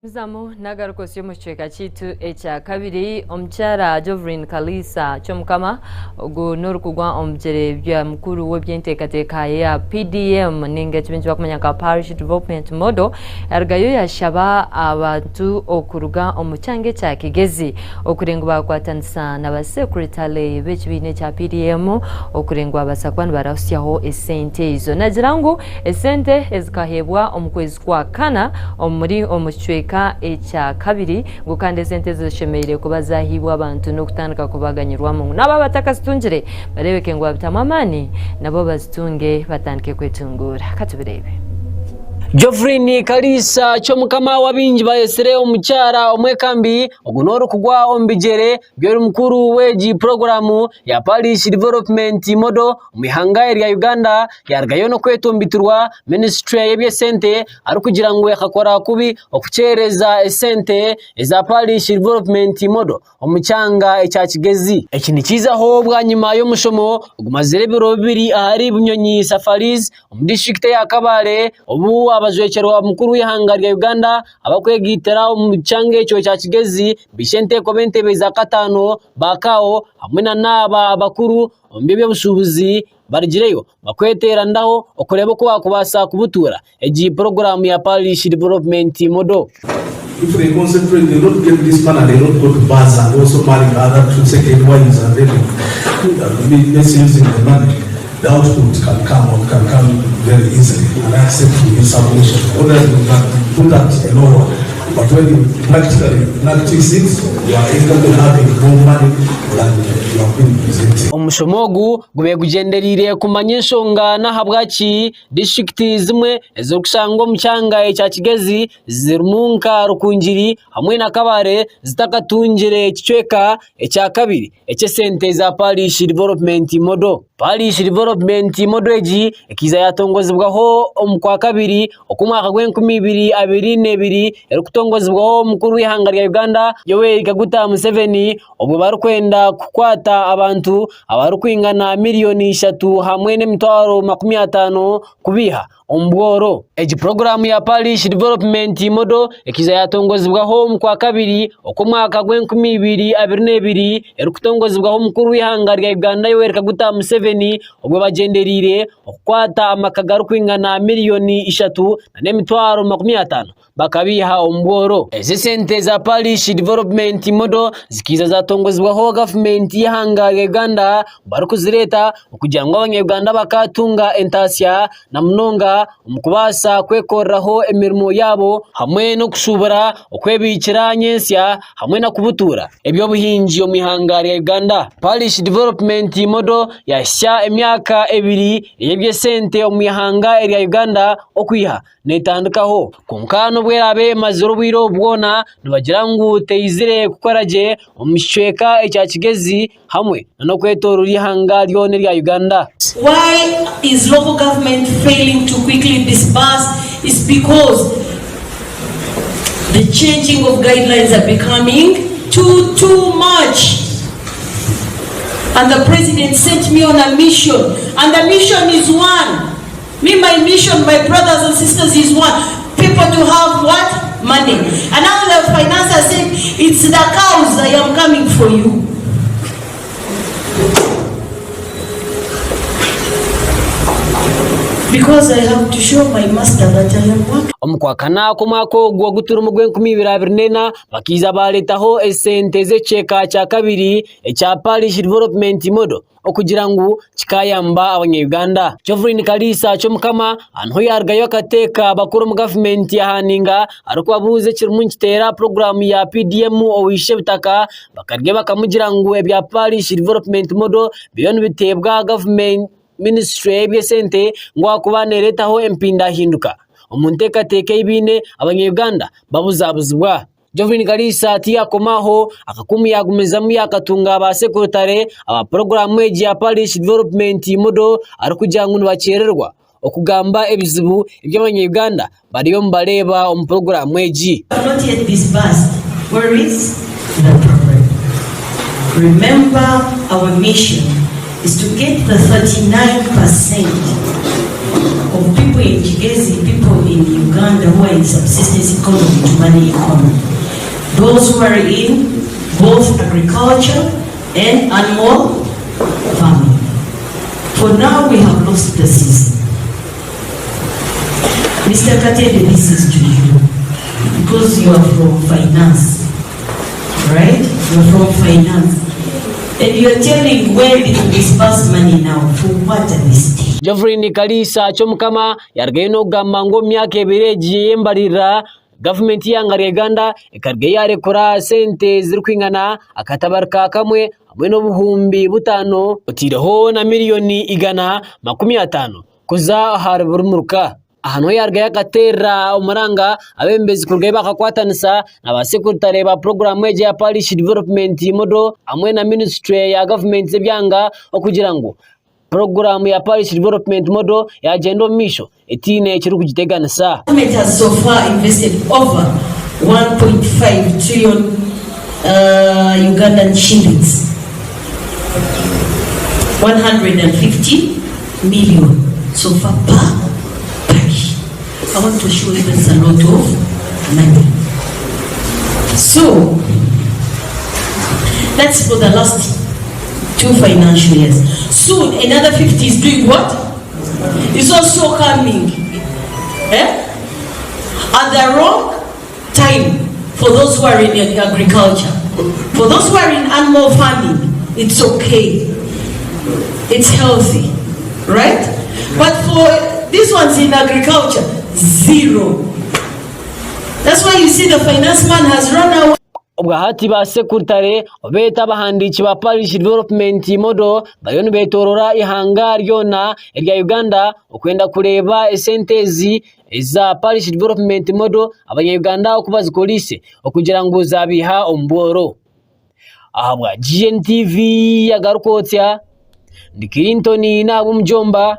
Gumizamu n'agaruka omu kicweka kyaitu ekya kabiri omukyara Joveline Kalisa Kyomukama ogu n'orikugwa omu bigyere bya mukuru w'eby'enteekateeka ya PDM ninga eki baingi barikumanya nka Parish Development Model yarugayo yashaba abantu okuruga omu kyanga ekya Kigezi okurenga ngu bakwatanisa na ba sekuritale b'ekibiina ekya PDM okurenga ngu babaasa kuba nibarahusyaho esente ezo. Nagira ngu esente ezikaheebwa omu kwezi kwa kana omuri omu kicweka ekya kabiri ngu kandi esente ezo zishemereire kuba zahaibwe abantu n'okutandika kubaganyirwamu ngu n'abo abatakazitungire bareebeke ngu babitamu amaani nabo bazitunge batandike kwetunguura. Katubireebe. Joveline Kaliisa Kyomukama w'abaingi bayetsire omukyara omwekambi ogu n'orikugwa omu bigyere by'ori mukuru w'egi puroguraamu ya Parish Development Model omu ihanga erya Uganda yarugayo n'okwetumbitirwa minisitule y'eby'esente arikugira ngu ekakora kubi okukyereza esente eza Parish Development Model omu kyanga ekya Kigezi. Eki nikiizaho bwanyima y'omushomo ogumazire ebiro bibiri ahari Bunyonyi Safaris omu disiturikiti eya Kabale obu abajwekyerwa mukuru w'eihanga rya Uganda abarikwegaitira omu kyanga ekyo ekya Kigezi baija enteeko b'entebe za kataano ba CAO hamwe n'aba abakuru omu by'obushuubuzi barugireyo bakweteeraniraho okureeba oku baakubaasa kubutuura egi puroguraamu ya Parish Development Model. If they concentrate, they not get this money, they not go to bars and also marry other two second wives and then misusing the money. The output can come or can come very easily and accept in submission. Others will not put that lower. But when you practically practice it, you are end up having more money than you have been presenting. Omushomo ogu gubaire gugyendereire kumanya enshonga n'ahabwaki disiturikiti zimwe ezirikushangwa omu kyanga ekya Kigezi zirimu nka Rukungiri hamwe na Kabale zitakatungire kicweka ekyakabiri eky'esente za Parish Development Model. Parish Development Model egi ekaija yatongozibwaho omu kwakabiri okw'omwaka gw'enkumi ibiri abiri n'ebiri erikutongozibwaho omukuru w'eihanga rya Uganda Yoweri Kaguta Museveni obwo barikwenda kukwata abantu abarikwingana miriyoni 3 hamwe n'emitwaro 50 kubiiha omu bworo. Egi puroguraamu ya Parish Development Model ekaija yatongozibwaho omu kwakabiri okw'omwaka gw'enkumi ibiri abiri n'ebiri erikutongozibwaho omukuru w'eihanga rya Uganda Yoweri Kaguta Museveni obwo bagyendereire okukwata amaka garikwingana miriyoni 3 n'emitwaro 50 bakabiiha omu bworo. Ezi esente za Parish Development Model zikaija zatongozibwaho gavumenti y'eihanga rya Uganda barikuzireeta okugira ngu abanya-Uganda bakatunga entaasya na munonga omu kubaasa kwekoreraho emirimo yaabo hamwe n'okushuubura okwebiikira nyentsya hamwe n'okubutuura eby'obuhingi omu ihanga rya Uganda. Parish Development Model yahitsya emyaka ebiri ey'eby'esente omu ihanga erya Uganda okwiha neetandikaho. Kwonka n'obu eraabe emazire obwire obu bwona, nibagira ngu teizire kukora gye omu kicweka ekya Kigezi hamwe n'okwetoorora eihanga ryona erya Uganda. Why is local government failing to quickly disburse is because the changing of guidelines are becoming too, too much. And the president sent me on a mission, and the mission is one. Me, my mission, my brothers and sisters, is one. people to have what? Money. And now the financer said, It's the cows, I am coming for you. Because I have to show my master that I am working. Omu Kwakana kw'omwaka ogu ogu turimu ogw'enkumi ibiri 24 bakaija baaretaho esente z'ekicweka kya kabiri ekya Parish Development Model okugira ngu kikayamba abanya-Uganda. Joveline Kaliisa Kyomukama aha niho yaarugayo akateeka abakuru omu gavumenti aha ninga arikubabuuza ekirimu nikiteera puroguraamu ya PDM ow'eishe-butaka bakarya bakamugira ngu ebya Parish Development Model biriyo nibiteebwa gavumenti minisiture y'eby'esente ngu ahakuba neereetaho empindahinduka omu nteekateeka ei baine abanya-Uganda babuzabuzibwa. Joveline Kaliisa tiyakoma aho, akakumu yaagumizamu yaakatunga ba sekurutare aba puroguraamu egi ya Parish Development Model arikugira ngu nibakyererwa okugamba ebizibu ebi abanya-Uganda bariyo nibareeba omu puroguraamu egi. Not yet disbursed, where is the problem? Remember our mission is to get the 39% of people in Kigezi, people in Uganda who are in subsistence economy to money economy. Those who are in both agriculture and animal farming. For now we have lost the season. Mr. Katende, this is to you because you are from finance, right? You are from finance. And you are telling where to disburse money now for what at this stage? Joveline Kaliisa Kyomukama yarugayo n'okugamba ngu omu myaka ebiri egi ey'embaririra, gavumenti y'eihanga rya Uganda ekarugayo yaarekura sente zirikwingana akatabarika kamwe hamwe n'obuhumbi butaano otaireho na miriyoni 150 kuza ahari buri muruka. Aha niho yaarugayo akateerera omuranga abeebembezi kurugayo bakakwatanisa na basekurutare ba puroguraamu egi eya Parish Development Model hamwe na minisiture ya gavumenti z'ebyanga okugira ngu puroguraamu ya Parish Development Model yaagyenda omu maisho etaine ekirikugiteganisa. Government has so far invested over 1.5 trillion Ugandan shillings, 150 million so far per parish. I want to show you that's a lot of money. So that's for the last two financial years. Soon another 50 is doing what? Is also coming. Eh? At the wrong time for those who are in agriculture. For those who are in animal farming, it's okay. It's healthy, right? But for these ones in agriculture, zero. That's why you see the finance man has run away. Obwahati ba sekurutare beeta abahandiiki ba Parish Development Model bariyo nibetorora eihanga ryona erya Uganda okwenda kureeba esente ezi eza Parish Development Model abanya-Uganda oku bazikoreise okugira ngu zaabaiha omu bworo. Ahabwa GNTV agarikwotsya, ndi Clinton Nabumujomba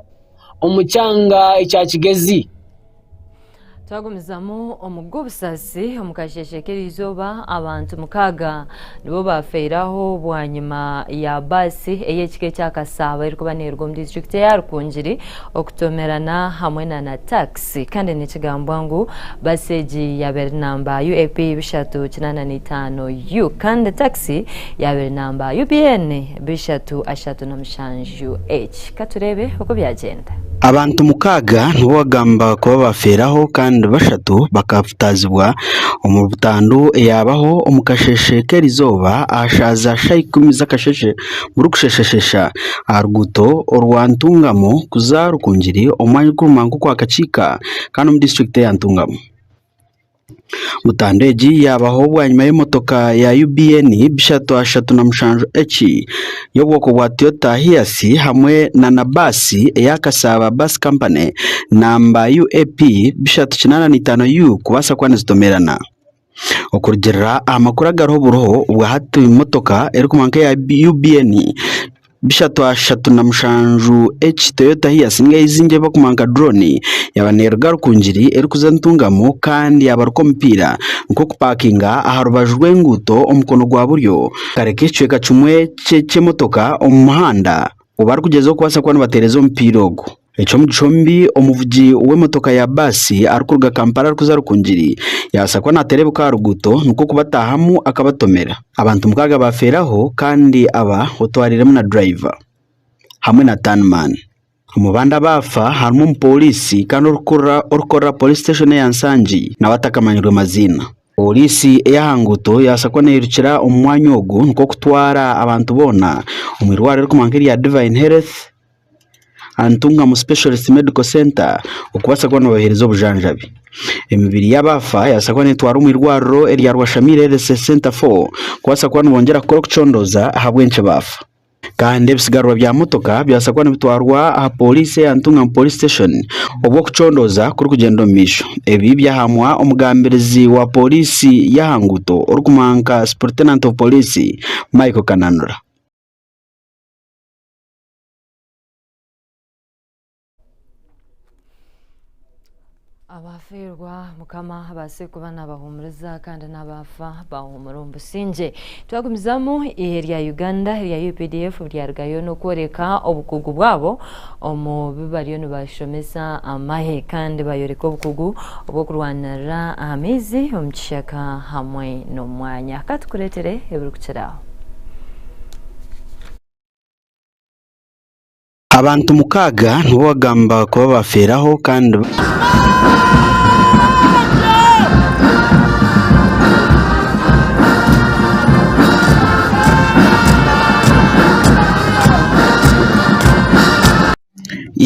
omu kyanga ekya Kigezi. Twagumizamu omu gw'obusasi omu kasheeshe k'erizooba abantu mukaaga nibo baafeeraho bwanyima ya baasi ey'ekika ekya Kasaaba erikuba neeruga omu disiturikiti eya Rukungiri okutomerana hamwe na na takisi kandi nikigambwa ngu baasi egi yaaba eri namba UAP 385 U kandi takisi yaaba eri namba UBN 337 H. Katureebe oku byagyenda. Abantu mukaaga nibo bagamba kuba bafeeraho kandi bashatu bakafutaazibwa omu butandu eyabaho omu kasheeshe k'erizooba aha shaaha za shaaha ikumi z'akasheeshe burikusheshashesha aha ruguuto orwa Ntungamo kuza Rukungiri omu mwanya ogurikumanywa nk'ogwa Kakiika kandi omu disiturikiti eya Ntungamo. Butandu egi yaabaho bwanyima y'emotoka ya UBN 337 H y'obwoko bwa Toyota Hiace hamwe na baasi eya Kasaaba Bus Company namba UAP 385 U kubaasa kuba nizitomerana. Okurugiirira aha makuru agariho buriho obwahati motoka erikumanywa nka eya UBN 337 H Toyota Hiace ninga eizingi ei barikumanya nka drone yaaba neeruga Rukungiri erikuza Ntungamo kandi yaabaruka omupiira nikwo kupakinga aha rubaju rw'enguuto omukono gwa buryo kareka ekicweka kimwe ky'emotoka omu muhanda obu barikugyezaho kubaasa kuba nibateereza omupiira ogu. Eky'omugisha omubi omuvugi w'emotoka ya baasi arikuruga Kampala arikuza Rukungiri yaabaasa kuba naaterebuka aha ruguuto nikwo kubataahamu akabatomera. Abantu mukaaga baafeeraho kandi aba otwariiremu na durayiva hamwe na taanimani. Omu bandi abaafa harimu omupooriisi kandi orikukorera Police Station eya Nsangi nawe atakamanyirwe maziina. Pooriisi ey'aha nguuto yaabaasa kuba neirukira omu mwanya ogu nikwo kutwara abantu boona omu irwariro eririkumanywa nk'erya Divine Health Ntungamo Specialist Medical Centre okubaasa kuba nibabaheereza obujanjabi. Emibiri y'abaafa yaabaasa kuba neetwarwa omu irwariro erya Rwashamaire Health Centre 4 kubaasa kuba nibongyera kukora okucondooza ahabw'enki baafa. Kandi ebisigarwa bya motoka byabaasa kuba nibitwarwa aha pooriisi eya Ntungamo Police Station obwo okucondooza kurikugyenda omu maisho. Ebi byahamwa omugambirizi wa pooriisi y'aha nguuto orikumanywa nka Superintendent of Police, Michael Kananura. Abaafeerwa Mukama abaase kuba naabahuumuriza kandi n'abaafa baahuumura omu busingye. Twagumizamu eihe rya Uganda erya UPDF ryarugayo n'okworeka obukugu bwabo omu bi bariyo nibashomesa amahe kandi bayoreka obukugu obw'okurwanirira aha maizi, omu kishaka hamwe n'omu mwanya. Ka tukureetere ebirikukira aho. Abantu mukaaga nibo bagamba kuba bafeeraho kandi.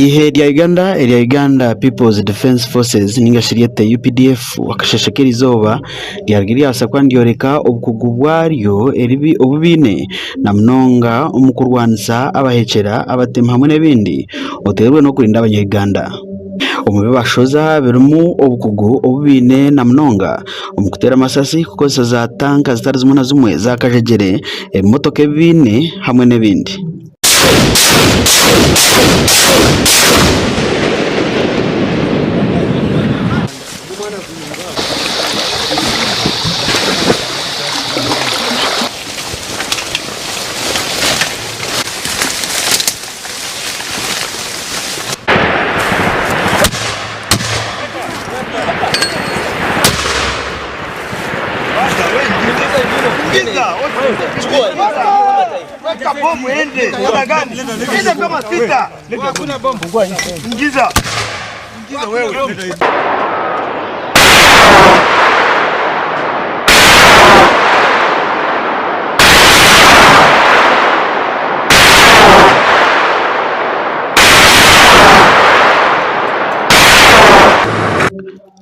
Eihe rya Uganda erya Uganda People's Defence Forces ninga shi ryete UPDF akasheshe k'erizooba ryaruga ryabaasa kuba niryoreka obukugu bwaryo obu baine na munonga omu kurwanisa abahekyera, abatemu hamwe n'ebindi oteirwe n'okurinda abanya-Uganda. Omu bi bashoza birimu obukugu obu baine na munonga omu kuteera amasasi, kukozesa za tanka zitari zimwe na zimwe za kajegyere, ebimotoka ebi baine hamwe n'ebindi.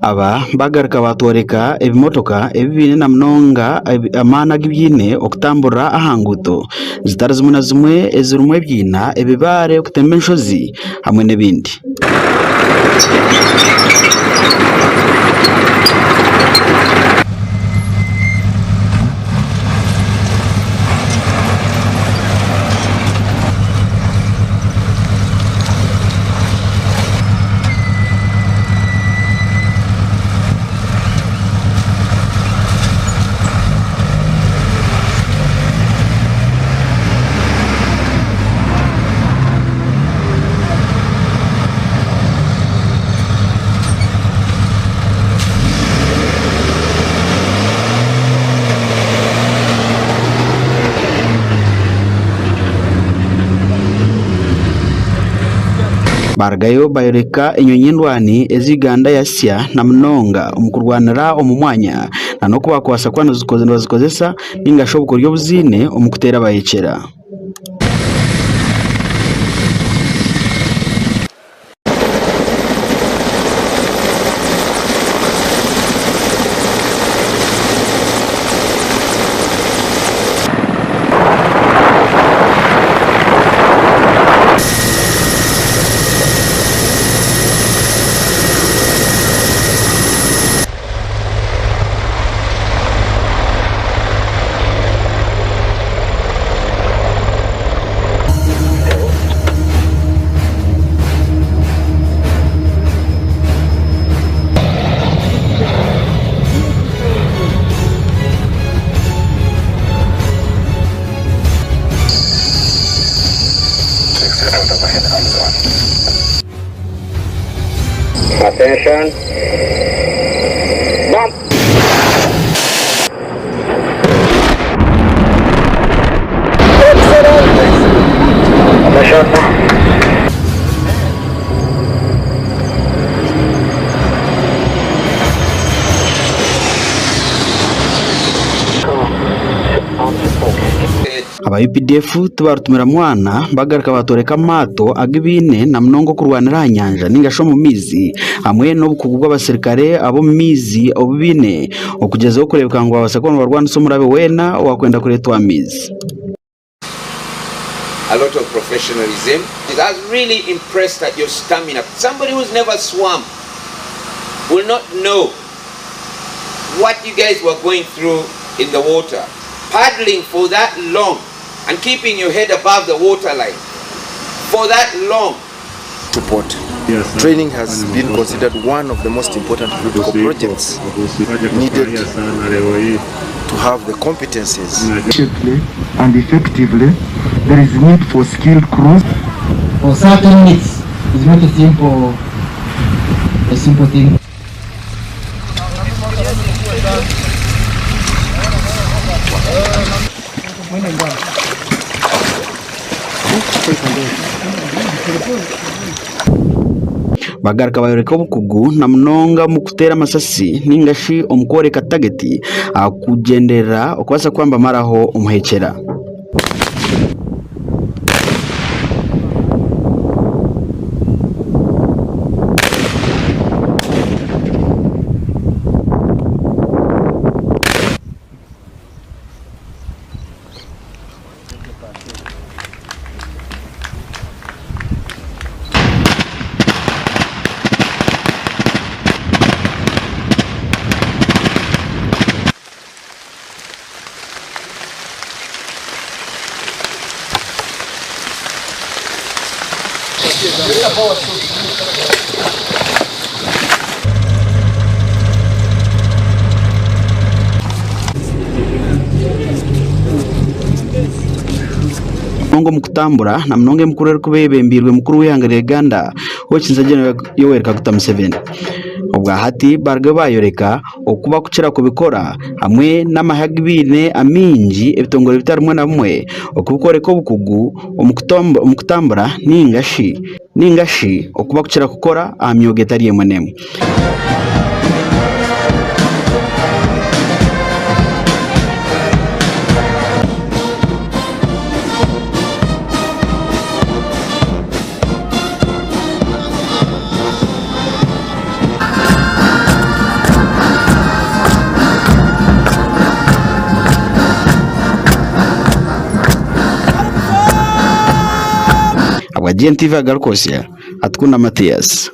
Aba bagaruka batworeka ebimotoka ebi baine na munonga amaani agu biine okutamburira aha nguuto zitari zimwe na zimwe ezirimu ebiina, ebibaare, okutemba enshozi hamwe n'ebindi. Baarugayo baayoreka enyonyi endwani ezi Uganda yasya na munonga omu kurwanira omu mwanya n'oku baakubaasa kuba nibazikozesa ninga shi obukoryo obu ziine omu kuteera abayekyera. Attention. Bomb. Aba UPDF tibarutumira mwana bagaruka batoreka amaato agu baine na munonga okurwanira aha nyanja ninga shi omu maizi hamwe n'obukugu bw'abasirikare ab'omu maizi obu baine okugyezaho kureebeka ngu babaasa kuba nibarwanisa omurabe weena owakwenda kureetwa aha maizi. A lot of professionalism. I was really impressed at your stamina. Somebody who's never swam will not know what you guys were going through in the water. Paddling for that long and keeping your head above the waterline for that long. Support. Training has been considered one of the most important critical projects needed to have the competencies. And effectively, there is need for skilled crews. For certain needs, it's not a simple, a simple thing. Bagaruka bayoreka obukugu na munonga omu kuteera amasasi ninga shi omu kworeka tageti aha kugyenderera okubaasa kuba nibamaraho omuhekyera. Munonga omu kutambura na munonga emikura erikuba eyebembeirwe mukuru w'eihanga rya Uganda Ow'ekitinisa Gen. Yoweri Kaguta Museveni. Obwa hati baruga bayoreka oku bakukira kubikora hamwe n'amahe agu baine amaingi ebitongore bitari bimwe na bimwe okubikworeka obukugu omu kutambura ninga shi ninga shi oku bakukira kukora aha myoga etari emwe n'emwe. Ahabwa GNTV Agarikosya, Atukunda Mathias.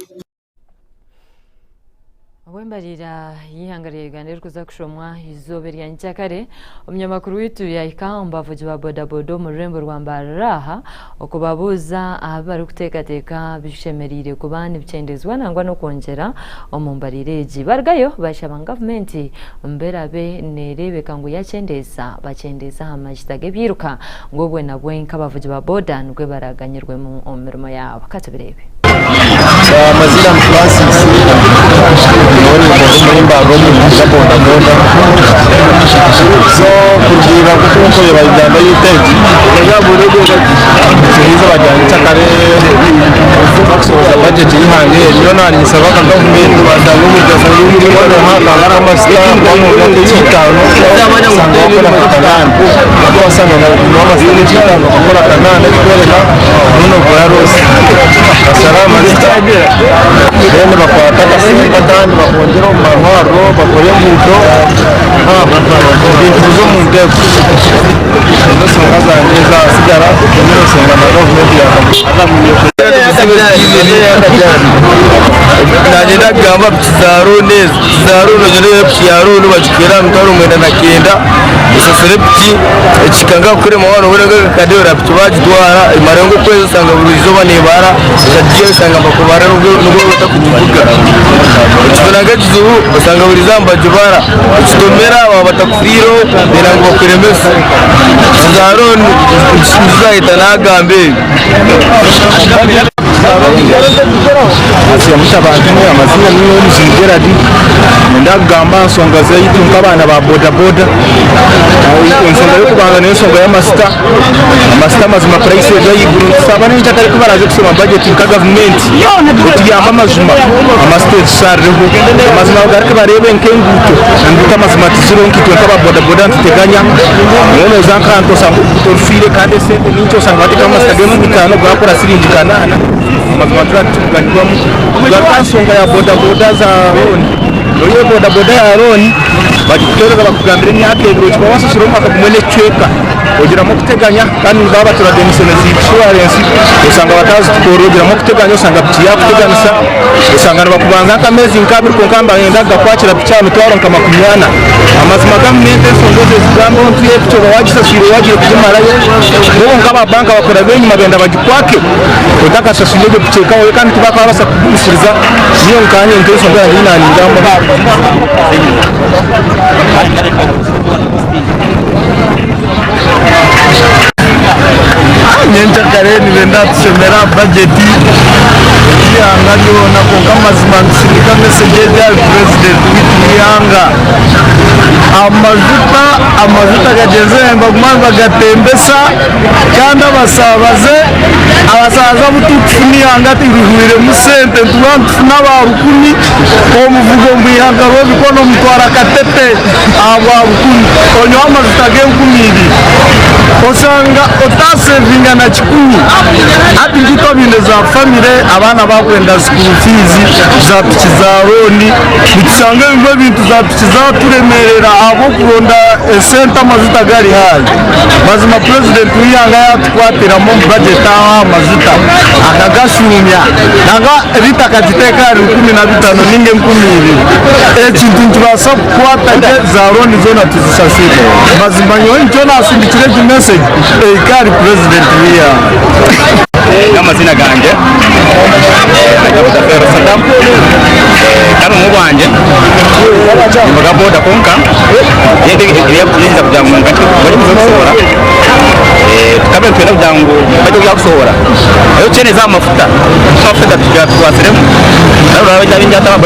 Obu embarira y'eihanga rya Uganda erikuza kushomwa eizooba erya nyenkyakare, omunyamakuru waitu yahika omu bavugi ba bodaboda omu rurembo rwa Mbarara aha okubabuuza aha bi barikuteekateeka bishemereire kuba nibikyendezibwa nangwa n'okwongyera omu mbarira egi. Barugayo bashaba ngu gavumenti omu eraabe nereebeka ngu yakyendeeza, bakyendeeze aha majita g'ebyiruka ngu obwe nabwe nk'abavugi ba boda nibwe baraganyirwemu omu mirimo yaabo. Katubireebe. Amazina ni Francis, nyowe ninkora omuri Mbarara omu kuvuga boda boda. So kurugiirira nk'oku nkureeba Uganda yaitu egi, nituhaiza rya nyenkyakare bakusohoza bajeti y'eihanga eri, nyowe naaninsaba nka gavumenti boona amasita bamuha nk'eky'eitaano osanga bakora nka kanaana, ahakuba wasanga noha amasita nk'eky'eitaano okakora kanaana ekikworeka oriyo nokora roosi. Bashara amasita then bakwata akasente akandi bakongyera omu marwariro bakore enguuto ebintu bize omu nteeko. Nizo nsonga zangye ezasigara nizo nsonga na gavumenti Nanye ndakugamba piki za looni ezo, piki za looni ogyende oreebe piki ya looni bagitwire aha mitwaro 99 oshashure piki ekihika nkakukurema waaba noba ori nk'akakade oreba piki bagitwara emara nk'okwezi osanga buri izooba nebara ekagiihayo osanga nibakubara nibwo otakugivuga. Okibona nk'ekizibu osanga buri izooba nibagibara, okitomera baaba batakufiireho benda ngu bakuremese. Piki za looni nizo nahita nagamba ebi. Asiyamuta abantu mwe amazina ninyowe Muzini Gerard nenda kugamba aha nsonga zaitu nk'abaana ba boda boda. Ensonga y'okubanza n'ensonga y'amasita. Amasita amazima purayisi eri ahaiguru nitusaba n'enkyakare ku baraaze kushoma bajeti nka gavumenti etuyambe amazima amasita etusharireho. Amazima bagaruke bareebe nk'enguuto, enguuto amazima tiziriho nkaitwe nk'aba boda boda nituteganya. Nyowe nooza nk'ahantu osanga oruguuto rufiire kandi esente ninkye osanga bateekamu amasita g'enkumi itaano gaakora siringi kanaana. Amazima turaba nituganyirwamu. Tugaruke aha nshonga ya boda boda za looni. Noreeba boda boda ya looni bagikutooreza bakugambira emyaka ebiri okaba washashura omwaka gumwe n'ekicweka. Ogiramu okuteganya kandi nibaba baturaganisire na inshuwarensi osanga batazitukorera ogiramu okuteganya osanga piki yakuteganisa osanga nibakubanza nk'ameezi nk'abiri kwonka nibenda kugakwakira piki aha mitwaro nka 40. Amazima gavumenti ensonga ezo ezigambeho ntu epiki oba wagisaswire wagiire kugimarayo bo bonka aba banka bakurabe enyima benda bagikwake otakasaswire egyo piki ekahwayo kandi tibakabaasa kukugumisiriza nyowe nkanye nikyo ensonga yangye ei naningambaho. Nyenkyakare nibenda kutushomera aha bajeti y'eihanga ryona kwonka amazima nitusindika mesegi egi ahari purezidenti waitu w'eihanga. Amajuta amajuta gagyezire nibaguma nibagatembesa kandi abasaabaze abasaabaze abu turikufuna eihanga tirihwiremu sente nituba nitufuna aba rukumi omuvugo omu ihanga rw'ebikono omutwaro akatete ahabwa rukumi onywa amajuta g'enkumi ibiri osanga otasevinga na kikumi hati nkitwe abaine za famire abaana bakwenda school fees za piki za looni nitushanga ebimwe ebintu za piki zaturemerera ahabw'okuronda esente amajuta gari haayi mazima purezidenti w'eihanga yatukwatiramu omu bajeti aho aha majuta akagashumya nangwa liita akagiteeka ahari 15 ninga 2000 ekintu nikibaasa kukwata gye za looni zoona tuzishashure. Mazima nyowe nikyo nasindikire egi message ehike ahari purezidenti w'eihanga. N'amazina gangye nitwa Mutafeero Sadam kandi omu bwangye nimvuga boda kwonka yegyeza kugira ngu bajye kusohora tukabe nitwenda kugira ngu bajye kugira kusohora rero tukyendeeza aha mafuta amafuta gatukwasiremu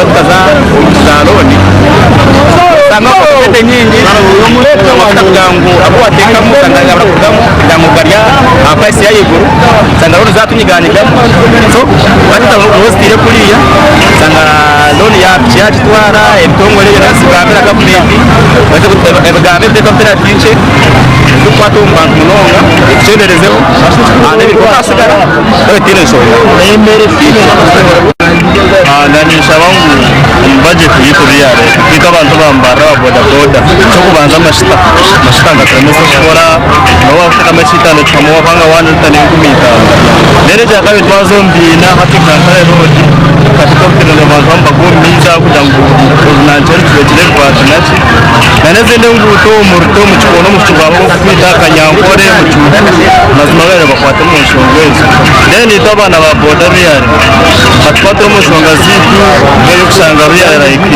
tukaza za looni osanga sente nyingi amafuta kugira ngu agu wateekamu osanga garakurugamu kugira ngu gari aha price y'ahaiguru osanga looni zatunyiganyigamu so twaheza ozitiire kuriya osanga looni ya piki yagitwara ebitongore byona bigambira gavumenti ebigambo ebiteeka penaliti nkye ezirikukwata omu bantu munonga etukyenderezeho n'ebiri hasigara tutaine nshonga. Ninshaba ngu omu bajeti yaitu eyi yareeta itwe abantu abambarira aba boda boda ekyokubanza amashita amashita ngaturemesa kukora nobu wakuteekamu ekyitaano kikamuha kubanga waanywa lita n'enkumi itaano then ekyakabiri twaza omu biina hati nka Ntare road hati twakuteganisa abantu bamwe bagwa omu maizi aho kugira ngu orunankye ruturekyere rwati naki na n'ezindi enguuto omu Ruto omu Kikondo omu Kibwaba okwita Kanyankore Mucuucu mazima babaire bakwate omu nshonga ezo then itwe abaana ba boda really batukwatire omu nshonga zaitu nk'eyokushanga really like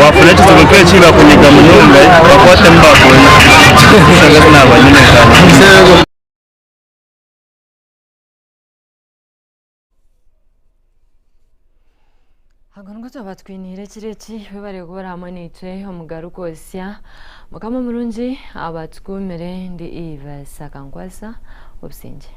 wafuna ekizibu nk'eki bakunyiga munonga bakwatemu bakuhwere enshonga ezi naaba nyine nkanye. Ago nigo twaba twiniire ekiro eki webare kubura hamwe naitwe omugaruka osya mukama omurungi abatukuumire ndi Eve Sakankwasa obusingye.